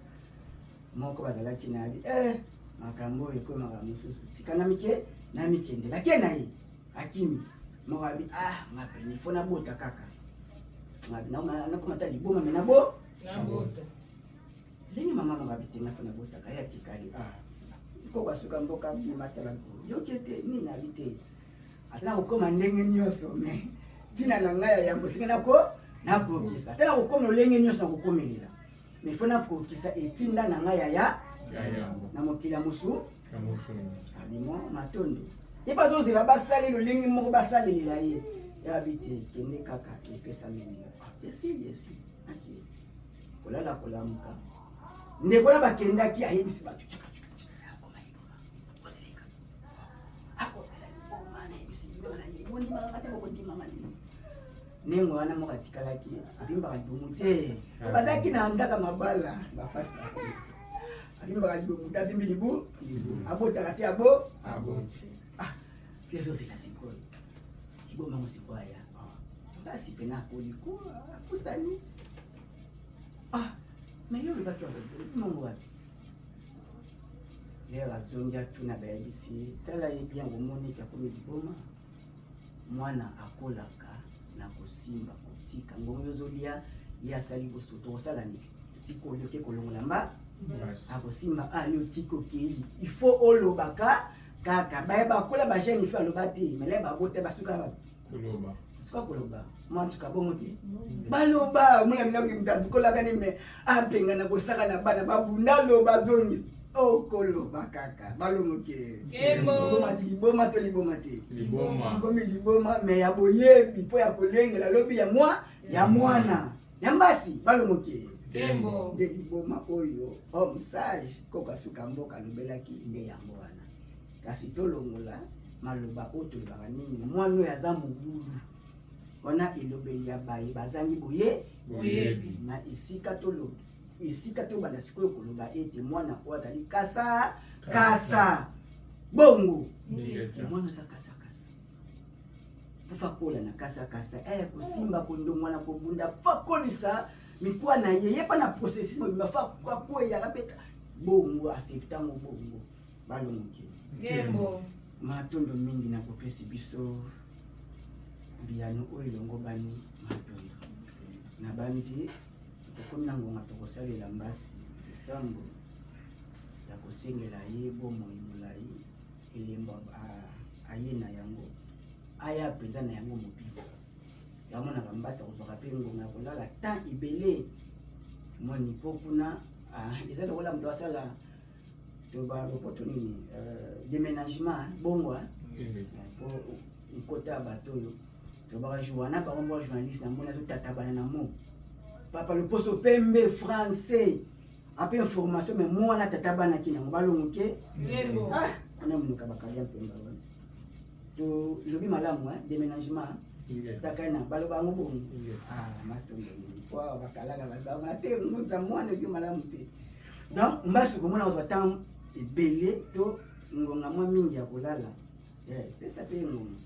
Moko bazalaki na abi eh, makambo oyo ekomaka mosusu, tika na mike na mikendela ake na ye, akimi. Moko abi: ah, nga pene fo nabota kaka. Ngabi nakoma ta liboma me nabo Nabota. Ndenge mama moko abi te, nga fo nabotaka. Ye atikali. Ah, koko asuka mboka bima, tala yoki ete nini, abi te, ata nakokoma ndenge nyonso, me ntina na ngai ya yambo esinga nako nakokisa. Ata nakokoma lolenge nyonso, nakokomelela, me fo nakokisa etinda na ngai yaya Ya yambo. na mokili ya mosu. Ya mosungu. Abimo matondo. Ye mpe azozela basali lolenge moko basalelela ye. Yabi te, kende kaka, epesameli yo. Esili, esili. Ake kolala, kolamuka, ndeko na bakendaki, ayebisi bato: "Tshaka, tshaka, tshaka, akoma liboma, ozeleka akobela liboma." Nayebisi liboma na ye, bondimaka te, bokondimanga nini? Ndenge wana moko atikalaki, avimbaka libumu te. Po bazalaki na ndaka mabala, bafati avimbaka libumu te, avimbi libu, abotaka te, abo Aboti. Ah, mpe ezozela sikoyo libomango sikoyo aya. Basi pena akoli ko apusani. Ah, me yo olobaki mongo wapi? Lero azongi, atuna, bayebisi ye: tala ye bien, omoniki akomi liboma. Mwana akolaka na kosimba, kotika ngongo yo ozolia, ye asali bosoto, kosala nini? Tika oyo oke kolongola mba Basi. Akosimba a yo, tika okei, il faut olobaka kaka. Bayeba akola, bajeune fille aloba te, mele babota basuka Koloba. Suka koloba mwa nsuka bongo te, baloba mona biloko moto akolaka ni me apenga na kosaka na bana babunda, loba azongisa, okoloba kaka balongoke. Nkembo. Liboma, liboma to liboma te? Liboma. Komi liboma me ya boyebi mpo ya kolengela lobi ya mwa ya mwana ya mbasi, balongoke. Nkembo. Nde liboma oyo homme sage koko asuka mboka alobelaki nde yango wana. Kasi tolongola maloba oyo tolobaka mingi, mwana oyo aza mobulu wana, elobeli ya baye bazangi boye. Boyebi. Na esika toloba, esika tobanda sikoyo koloba ete mwana oyo azali kasa kasa bongo. Ingeta. Mwana aza kasa kasa mpo akola na kasa kasa, eh, kosimba, kondongwana, kobunda, fo akolisa mikwa na ye, ye mpa na processus mobimba, fo akweyaka mpe bongo aseptango bongo, balongoki. Nkembo. Matondo mingi na kopesi biso biyano oyo elongobani. Matondo. Na bandi tokomi na ngonga tokosalela mbasi losambo ya kosengela ye bomoi molai, elembo aye na yango, aya mpenza na yango mobimba. Yamonaka mbasi akozwaka mpe ngonga ya kolala temps ebele moni mpo kuna, ah, eza lokola moto asala toba lopoto nini, déménagement bongo, ah. Ingeta. Po nkota ya bato oyo tobaka jour wana, bango moko journaliste namoni azotatabana na mo papa loposo pembe français ape information, mais mo wana tatabanaki nango, balongoke. Nkembo. Ah, wana monoka bakalia mpemba wana, tolobi malamu, hein, déménagement. Ingeta. Takana baloba yango bongo. Ingeta. Ah, matondo mingi po awa bakalaka bazalaka te ngunza mwana ebi malamu te. Donc mbasi komona kozwa ntango ebele to ngonga mwa mingi ya kolala. Eh, pesa mpe ye ngonga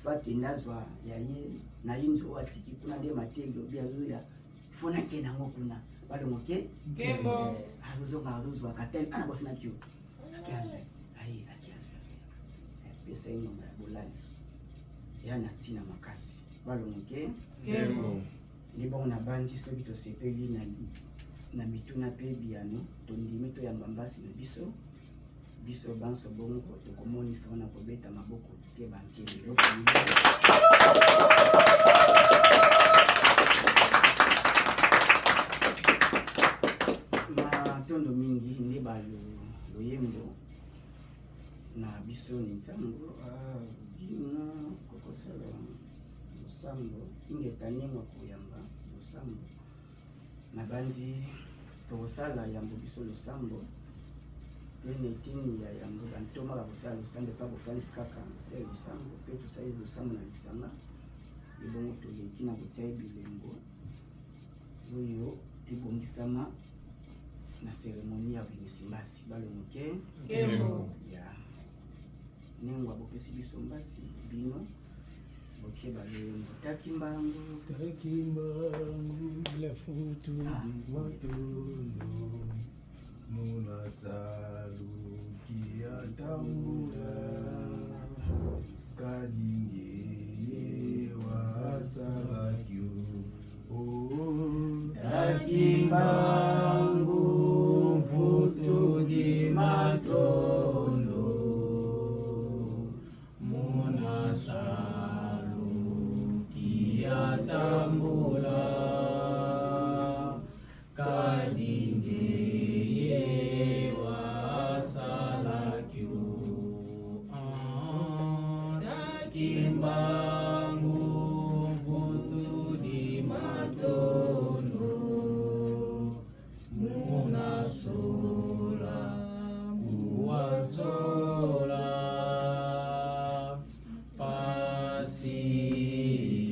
fo akende azwa ya ye na ye nzo oyo atiki kuna nde mateli obi azoya fo nakende yango kuna balongo ke Nkembo. Eh, azozonga azozwa katel ana bosinaki yo ake azwi aye ake azwi Eh, pesa ye ngonga ya bolali ya na ntina makasi balongo ke Nkembo. Nde bongo nabanzi soki tosepeli na, na mituna mpe biyano, tondimi toyamba mbasi na biso, biso banso bongo tokomonisa wana kobeta maboko mpe bankele. Matondo mingi nde ba loyembo na biso ni ntango ah, bino kokosala Losambo ingeta nengwa koyamba losambo nabanzi tokosala yambo biso losambo mpe na eteni ya yambo bantoma bakosala losambo epa bofandi kaka kosala losambo mpe tosali losambo na lisanga ebongo toleki na kotia ye bilembo oyo ebongisama na seremonie ya bimisi mbasi balongo ke ya Nengwa bopesi biso mbasi bino botie baloyembo taki mbangu taki mbangu la futu ah. matondo munasaluki atambula kadinge wasalakyo oh. Taki mbangu mfutu di matondo munasaluki atambula kadinge wasalakyo taki mbangu mfutu di matondo munasola kuwazola pasi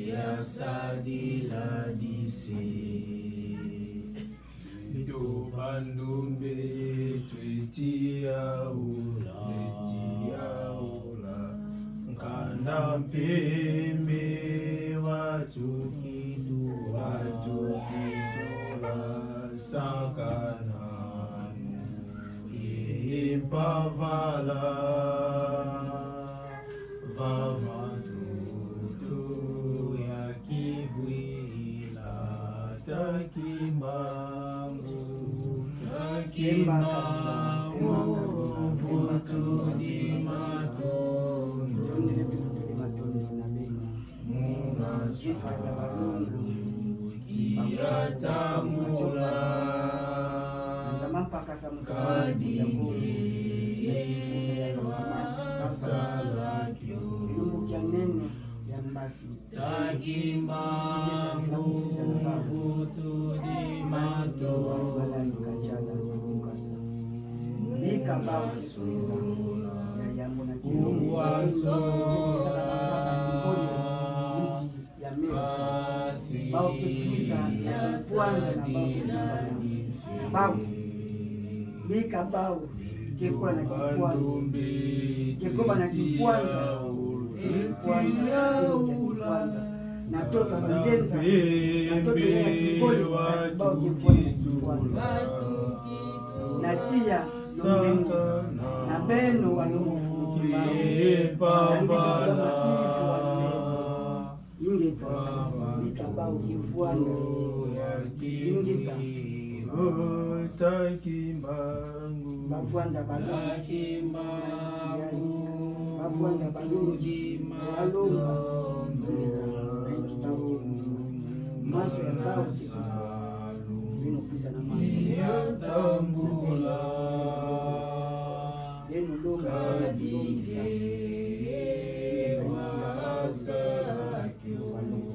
ya sadiladise Ndobandombe twetiaula twetiaula nkanda mpembe watukitu watukitula sakananu empavala vavantutu ya kivwila takimbangu takimbangu vutudi matondo munaswakiatambula elumbuki ya nene ya mbasi lika bao ya yambo na kilongo ezala bakaka kimpole nti ya mero bao kekuza na kikwanza na bao kekuza na bao lika bao kekola na kikwanza kekoba na kikwanza si kikwanza si kikwanza na toto banzenza na toto ya kikolo kasi bao kefwana na kikwanza na tia longengo na beno walongo fumuki bao na masifu walongo ingeta likabao kivwanda ingeta bavwanda balonga bavwanda balongi balonga ingeta naiti bao kekuza maso ya bao kekuza bino kuza na maso beno longa sima kulongisa ingeta iti ya bao balongo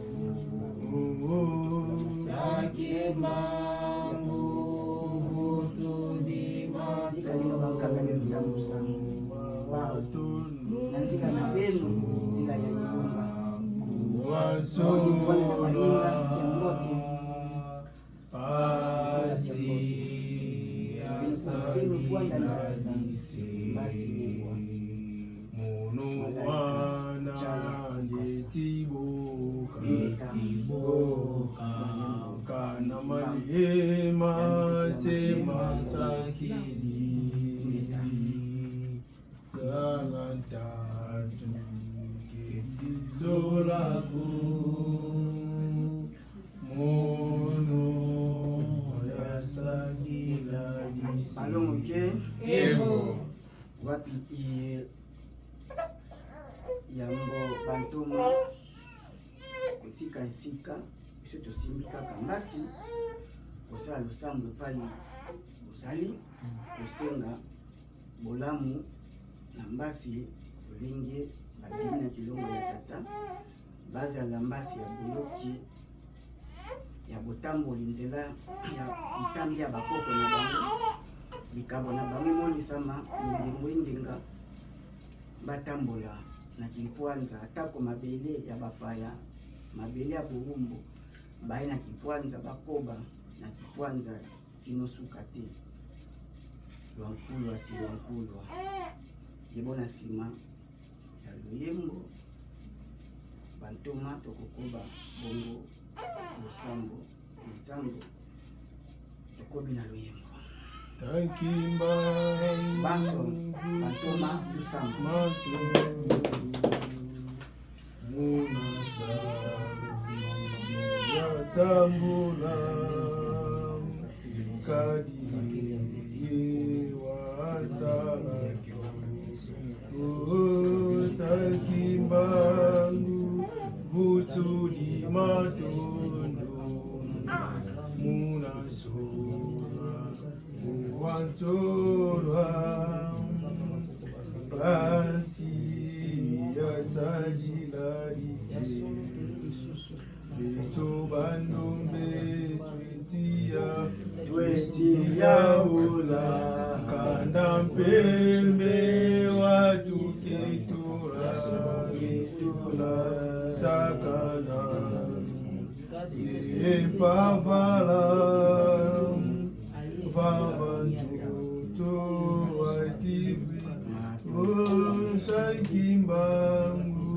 Dika bino bankaka bino tambusa bao na nzika na beno nzila ya ilonga baokivwana na baninga ya mbote bino vwanda ndakisa mbasi mokwa. Bana Maniema se masakili Sala tatu ketizolako Mono yasakila lisi. Balongo ke Ebo. Wapi iye yango bantoma kotika esika biso tosimbi kaka mbasi kosala losambo epai bozali kosenga bolamu na mbasi lolenge babimi na kilongo ya tata bazala mbasi ya boyoki ya botamboli nzela ya bitambi ya bakoko na bango likabo na bango emonisama mingengo engenga batambola na kimpwanza atako mabele ya bapaya mabele ya bowumbu baye na kimpwanza bakoba na kimpwanza kino suka te lwankulwa si lwankulwa yebo na nsima ya loyembo bantoma tokokoba bongo losambo nzambo tokobi na loyembo Tankimba banso bantoma losambo Yatambola kadi wasala Takimbangu vutuli matondo munasora wantorwa pasi yasajilalise beto bandombe twetia twetia ola kanda mpembe watuketura ketura sakana epavala vavantuto wativi osakimbangu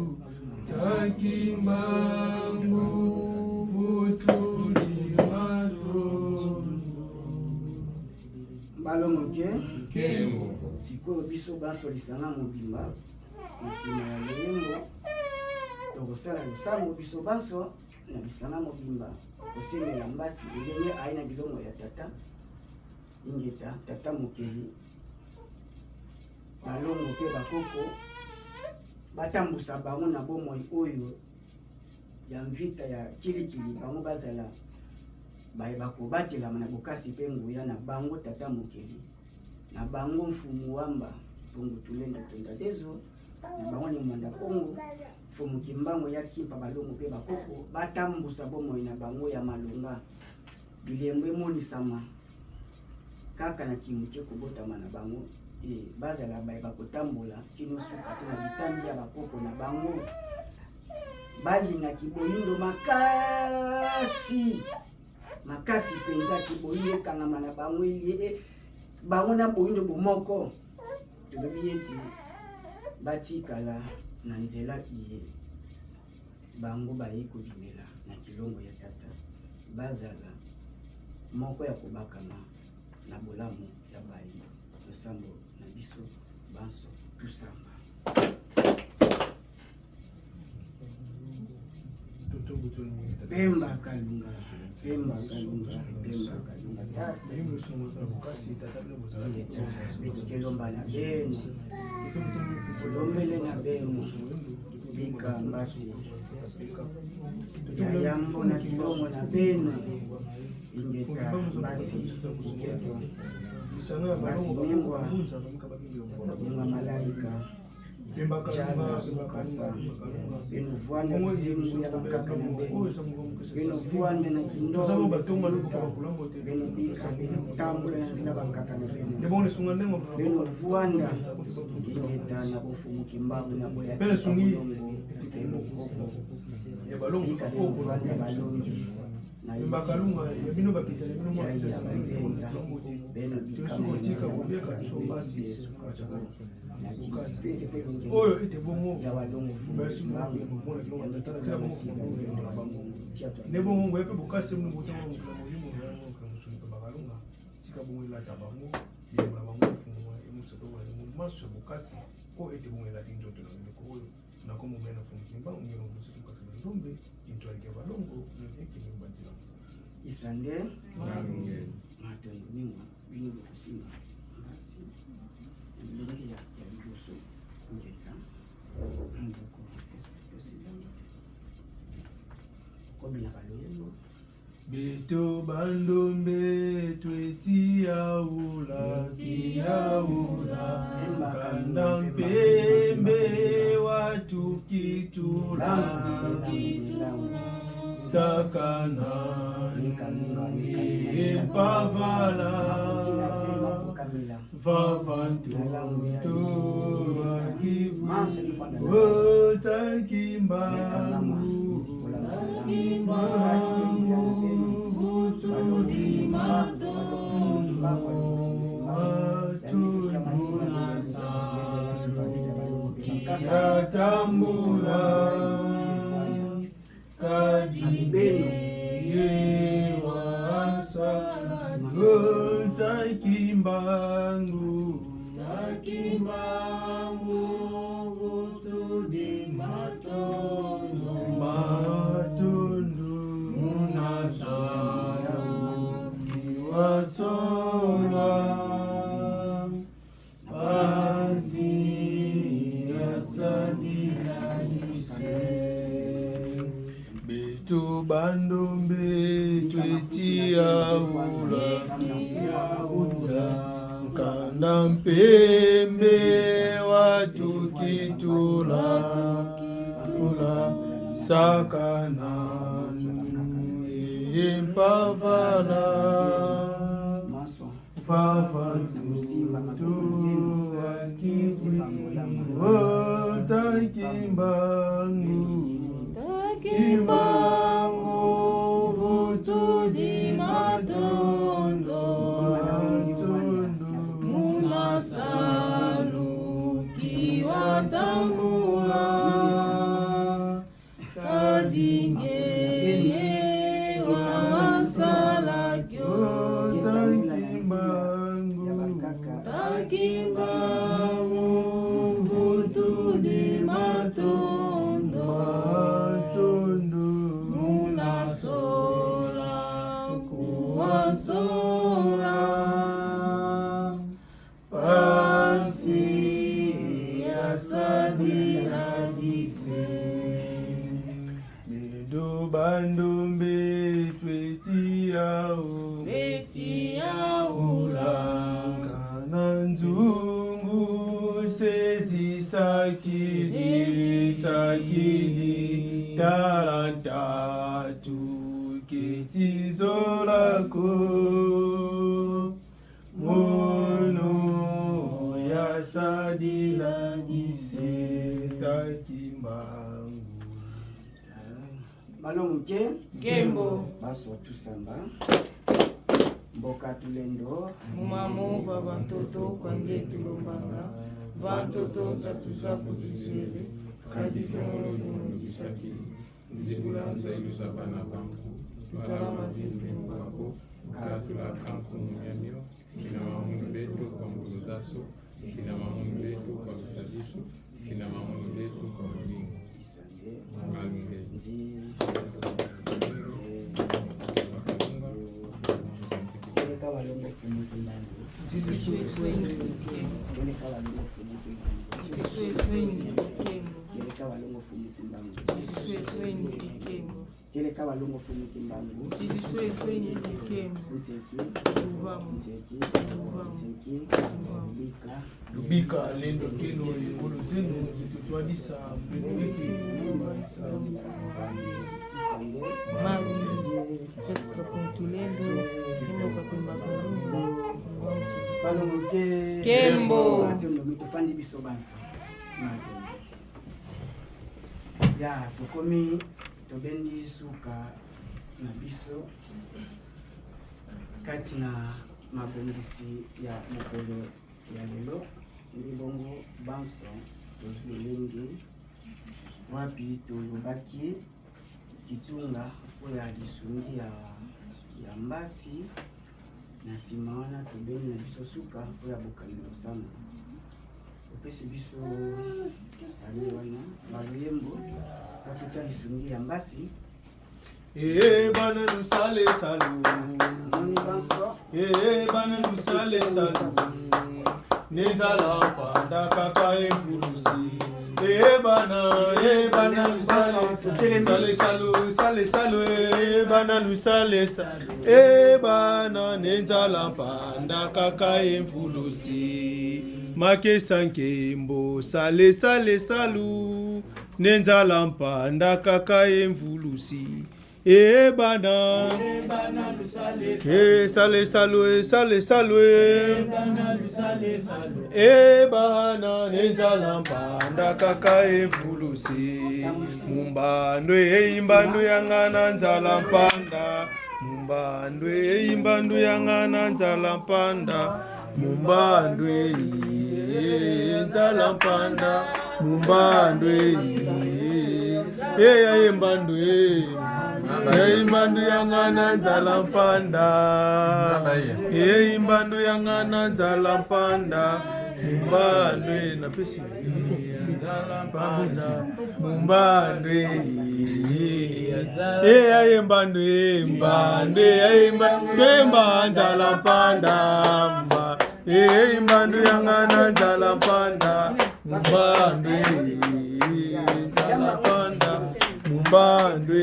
takimbangu vutuli matondo mbalo moke Kembo. Sikoyo biso banso lisanga mobimba na nsima ya loyembo tokosala losambo biso banso na lisanga mobimba kosemela mbasi ndenge aye na bilongo ya tata ingeta tata mokeli balongo mpe bakoko batambusa bango na bomoi oyo ya mvita ya kilikili bango bazala baye bakobatelama na bokasi mpe nguya na bango tata mokeli na bango mfumu wamba mpungu tulendo tonda dezo na bango ni mwanda kongo mfumu kimbangu ya kimpa balongo mpe bakoko batambusa bomoi na bango ya malonga bilembo emonisama kaka na kimuke kobotama na bango e bazala baye bakotambola kino suka te na bitambi ya bakoko na bango balingaki boyindo makasi makasi mpenza kiboyindo ekangama na bango elie e, bango na boyindo bomoko tolobi ete batikala na nzela iye bango baye kobimela na kilongo ya tata bazala moko ya kobakama na bolamu ya bayi losambo na biso banso tusamba. Pemba Kalunga, Pemba Kalunga, Pemba Kalunga tata. Betukelomba na beno, tulombele na beno, bika mbasi ya yambo na kilongo na beno, ingeta mbasi buketo, mbasi nengwa, nengwa malaika Jana Kasa bino vwanda luzingu ya bankaka na beno bino vwanda na kindombe bino bika bino tambola na nzela bankaka na beno bino vwanda ingeta na bofumu kimbangu na boya bolongo mpe bokoko bika bino vwanda balongi na yai ya banzenza beno bika na nzela bankaka na beno Yesu oyo ete bongo nde bongo ngoya mpe bokasi mino botanga mokila moyimbo. Tika bongo elata bango, bilembo na bango efungwama, emonisaka mpe bolingo manso ya bokasi, mpo ete bongo elati nzoto na eleko oyo. Na nkombo mya na Mfumu Kimbangu, nge na mvuluzi Mukatu na Ndombe, Intualike ya Balongo, Nge Ekenge Mbanzi na Mfumu. Isande Nalunge. Matondo mingwa bino bokosimba mbasi na bilenge ya ya liboso ngeta mboko esilama kobina baloyembo. Beto bandombe twetiaula tiaula kanda mpembe watukitula sakana empavala vavantutu otakimbangu. Yatambula kadiyewa takimbangu Takimbangu vutudi matondo matundu munasala wasola pasi yasadilise beto bandombe twetiaula kanda mpembe watukitula tula sakana empavala vavantutu otakimbangu Takimbangu vutudi matondo munasalu kiwatambula kadinge wasalakyo otakimbangu Takimbangu vutudi matondo matundu munasola kuwasola pasi yasadinadise bedo bandombe twetiao betiaula kana nzungu sezisakili sakili talantatu ketizolako mono yasadilangise takimbangu Balo moke Kembo baswa tusamba mboka tulendo mumamu va vantoto kwange tulombanga vantoto nzatuza kuzizele Kadi vyongolo vimulukisaki nzibula nzailuza bana banku twala mavimbi mubako ukatula kanku muyamio fina mamunu betu kwa nguruzaso fina mamunu betu kwa bisabiso fina mamunu betu kwa mulingo isande malunge nzi keleka balongo fumu kimbangu keleka balongo fumu kimbangu keleka balongo fumu kimbangu keleka balongo fumu kimbangu nzeki nzeki nzeki lubika lubika lendo keno engolo zenu zitutwadisa mbeleke isande balongo ke Kembo. Matondo tofandi biso banso matondo ya tokomi tobendi suka na biso kati na mabongisi ya mokolo ya lelo nde bongo banso tozwi lolenge wapi tolobaki kitunga oyo ya lisungi ya mbasi. Na nsima wana tobengi na biso suka mpo ya bokangi losambo. Opesi biso ani wana baloyembo batuta lisungi ya mbasi. Ee bana lusale salu. Moni banso. Ee bana lusale salu. Nizala mpanda kaka efulusi. Ee bana, ee bana lusale sale salu sale salu ee bana lusale salu. Ee bana nenzala mpanda kaka efulusi. Makesa nkembo sale sale salu. Nenzala mpanda kaka emvulusi. Ee bana. Ee sale salu ee sale salu ee. Ee bana nenzala mpanda kaka emvulusi. Mumbando eimbando yanga na nzala mpanda. Mumbando eimbando yanga na nzala mpanda. Mumbando nzala mpanda. Mumbando eya yembando eyimbandu yanga na nzala mpanda. Eyimbandu yanga na nzala mpanda. Mumbando napesi mpanda. Mumbando eya yembando embando eyimba emba nzala mpanda. Mba eyimbandu yanga na nzala mpanda. Mumbando nzala mpanda. Mumbando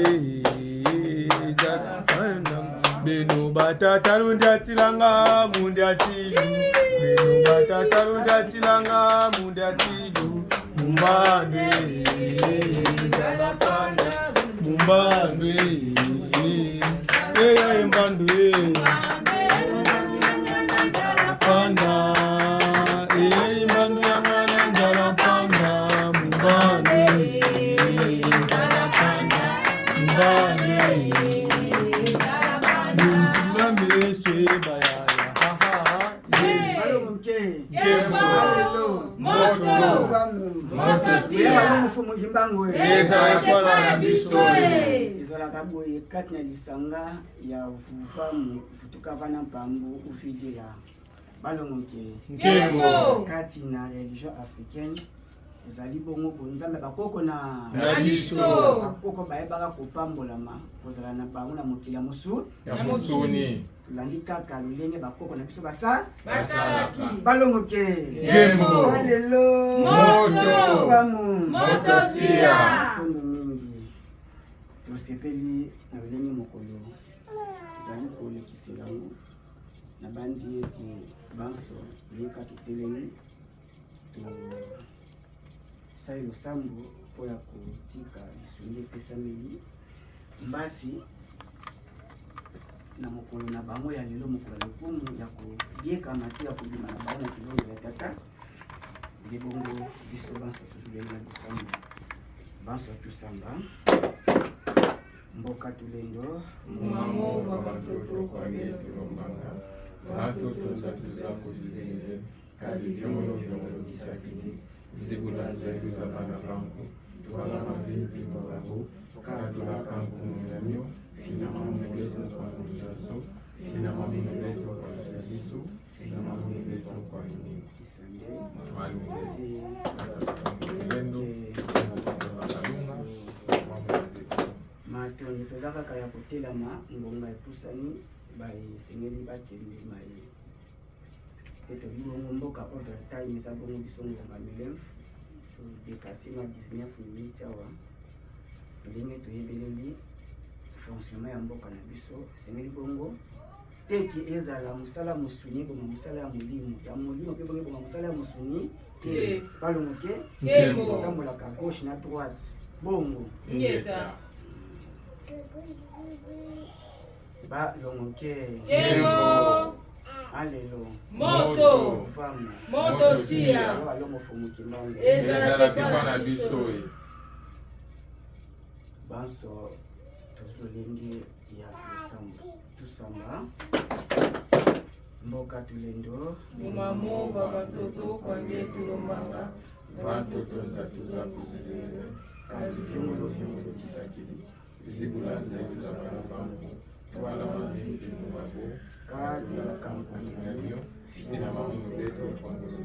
nzala mpanda. Beno batata lundatilanga mundiatilu. Beno batata lundatilanga mundiatilu. Mumbando nzala mpanda. Mumbando eya embando mpanda. Eyimbandu yanga na nzala mpanda. Mumbando nzala mpanda. Mumbando Luzima meso ebayaya. Ha ha ha. Balongo nke. Nkembo. Alelo. Moto. Moto. tia. Mfumu Kimbangu. Ezala mpona na biso. Ezalaka boye kati na lisanga ya vuvamu vutuka vana mpambu uvidila balongo nke. Nkembo. Kati na religion africaine ezali bongo bonzambe bakoko na Na biso. Bakoko bayebaka kopambolama kozala na bango na mokili ya mosu Ya mosuni. Tolandi kaka lolenge bakoko na biso basa Basalaka. Balongo ke. Nkembo. Alelo. Moto. Famu. Moto tia. Tondo mingi tosepeli na lolenge mokolo ezali kolekisela yango na bandi ete banso leka totelemi tosali losambo mpo ya kotika lisungi epesameli mbasi na mokolo na bango ya lelo, mokolo ya lokumu ya kobiekama te ya kobima na bango na kilongo ya tata. Nde bongo biso banso tozoleli na bisambo banso tusamba mboka tulendo. Mamo batoto kwage tulombanga. Batoto nzatuza kuzizinde. Kadi vyongolo vyongolo kisakidi. Zibula nzailu za bana bangu. Twala mavimpi mbabangu. Kadula kanku munyanyo. Fina mamuleto kwa kuzazo. Fina mamuleto kwa sagisu. Fina mamuleto kwa nini. Kisande. Malunge. Ti. Lendo. Kalunga. Matondo toza kaka ya kotelama ngonga epusani baesengeli bakende maye pe tobi bongo mboka overtime eza bongo biso ngonga milemf todepase ma 19 minutes awa ndenge toyebeleli fonctionnement ya mboka na biso esengeli bongo teke ezala mosala mosuni ebonga mosala ya molimo ya molimo mpe bongo ebonga mosala ya mosuni te balongo ke Nkembo. otambolaka gauche na droite bongo Ngeta. balongo ke. Nkembo. Alelo. Moto. Famu. Moto tia. Balongo fumu Kimbangu. Ezala mpe na biso. Banso tozolenge ya losambo tusamba mboka tulendo. Mumamo batoto kwange tulombanga. Batoto nzatuza kuzizinde. Kadi vyongolo vyongolo kisakidi. Zibula nzailu za bana bangu. Twala mavimpi mbabangu. Katula kampuni yabio fina manu beto kwa ngolo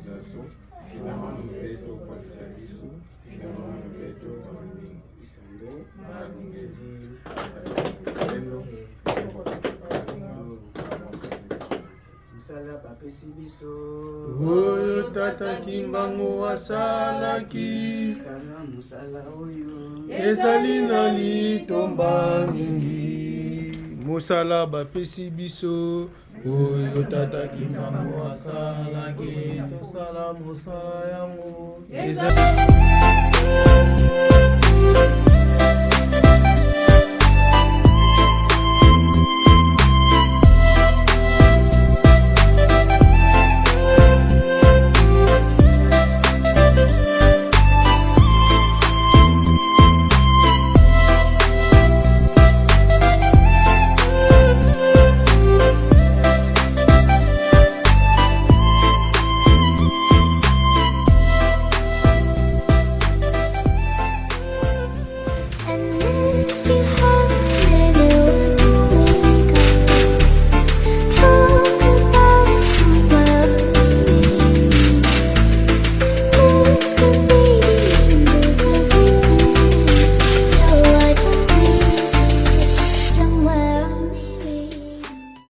fina manu beto kwa bisabiso fina manu beto kwa mandingo Isande Malungezi Nzi Lendo mosala bapesi biso Oyo tata Kimbangu asalaki mosala mosala oyo ezali na litomba mingi mosala bapesi biso oyo tata Kimbangu asalaki tosala mosala yango eza.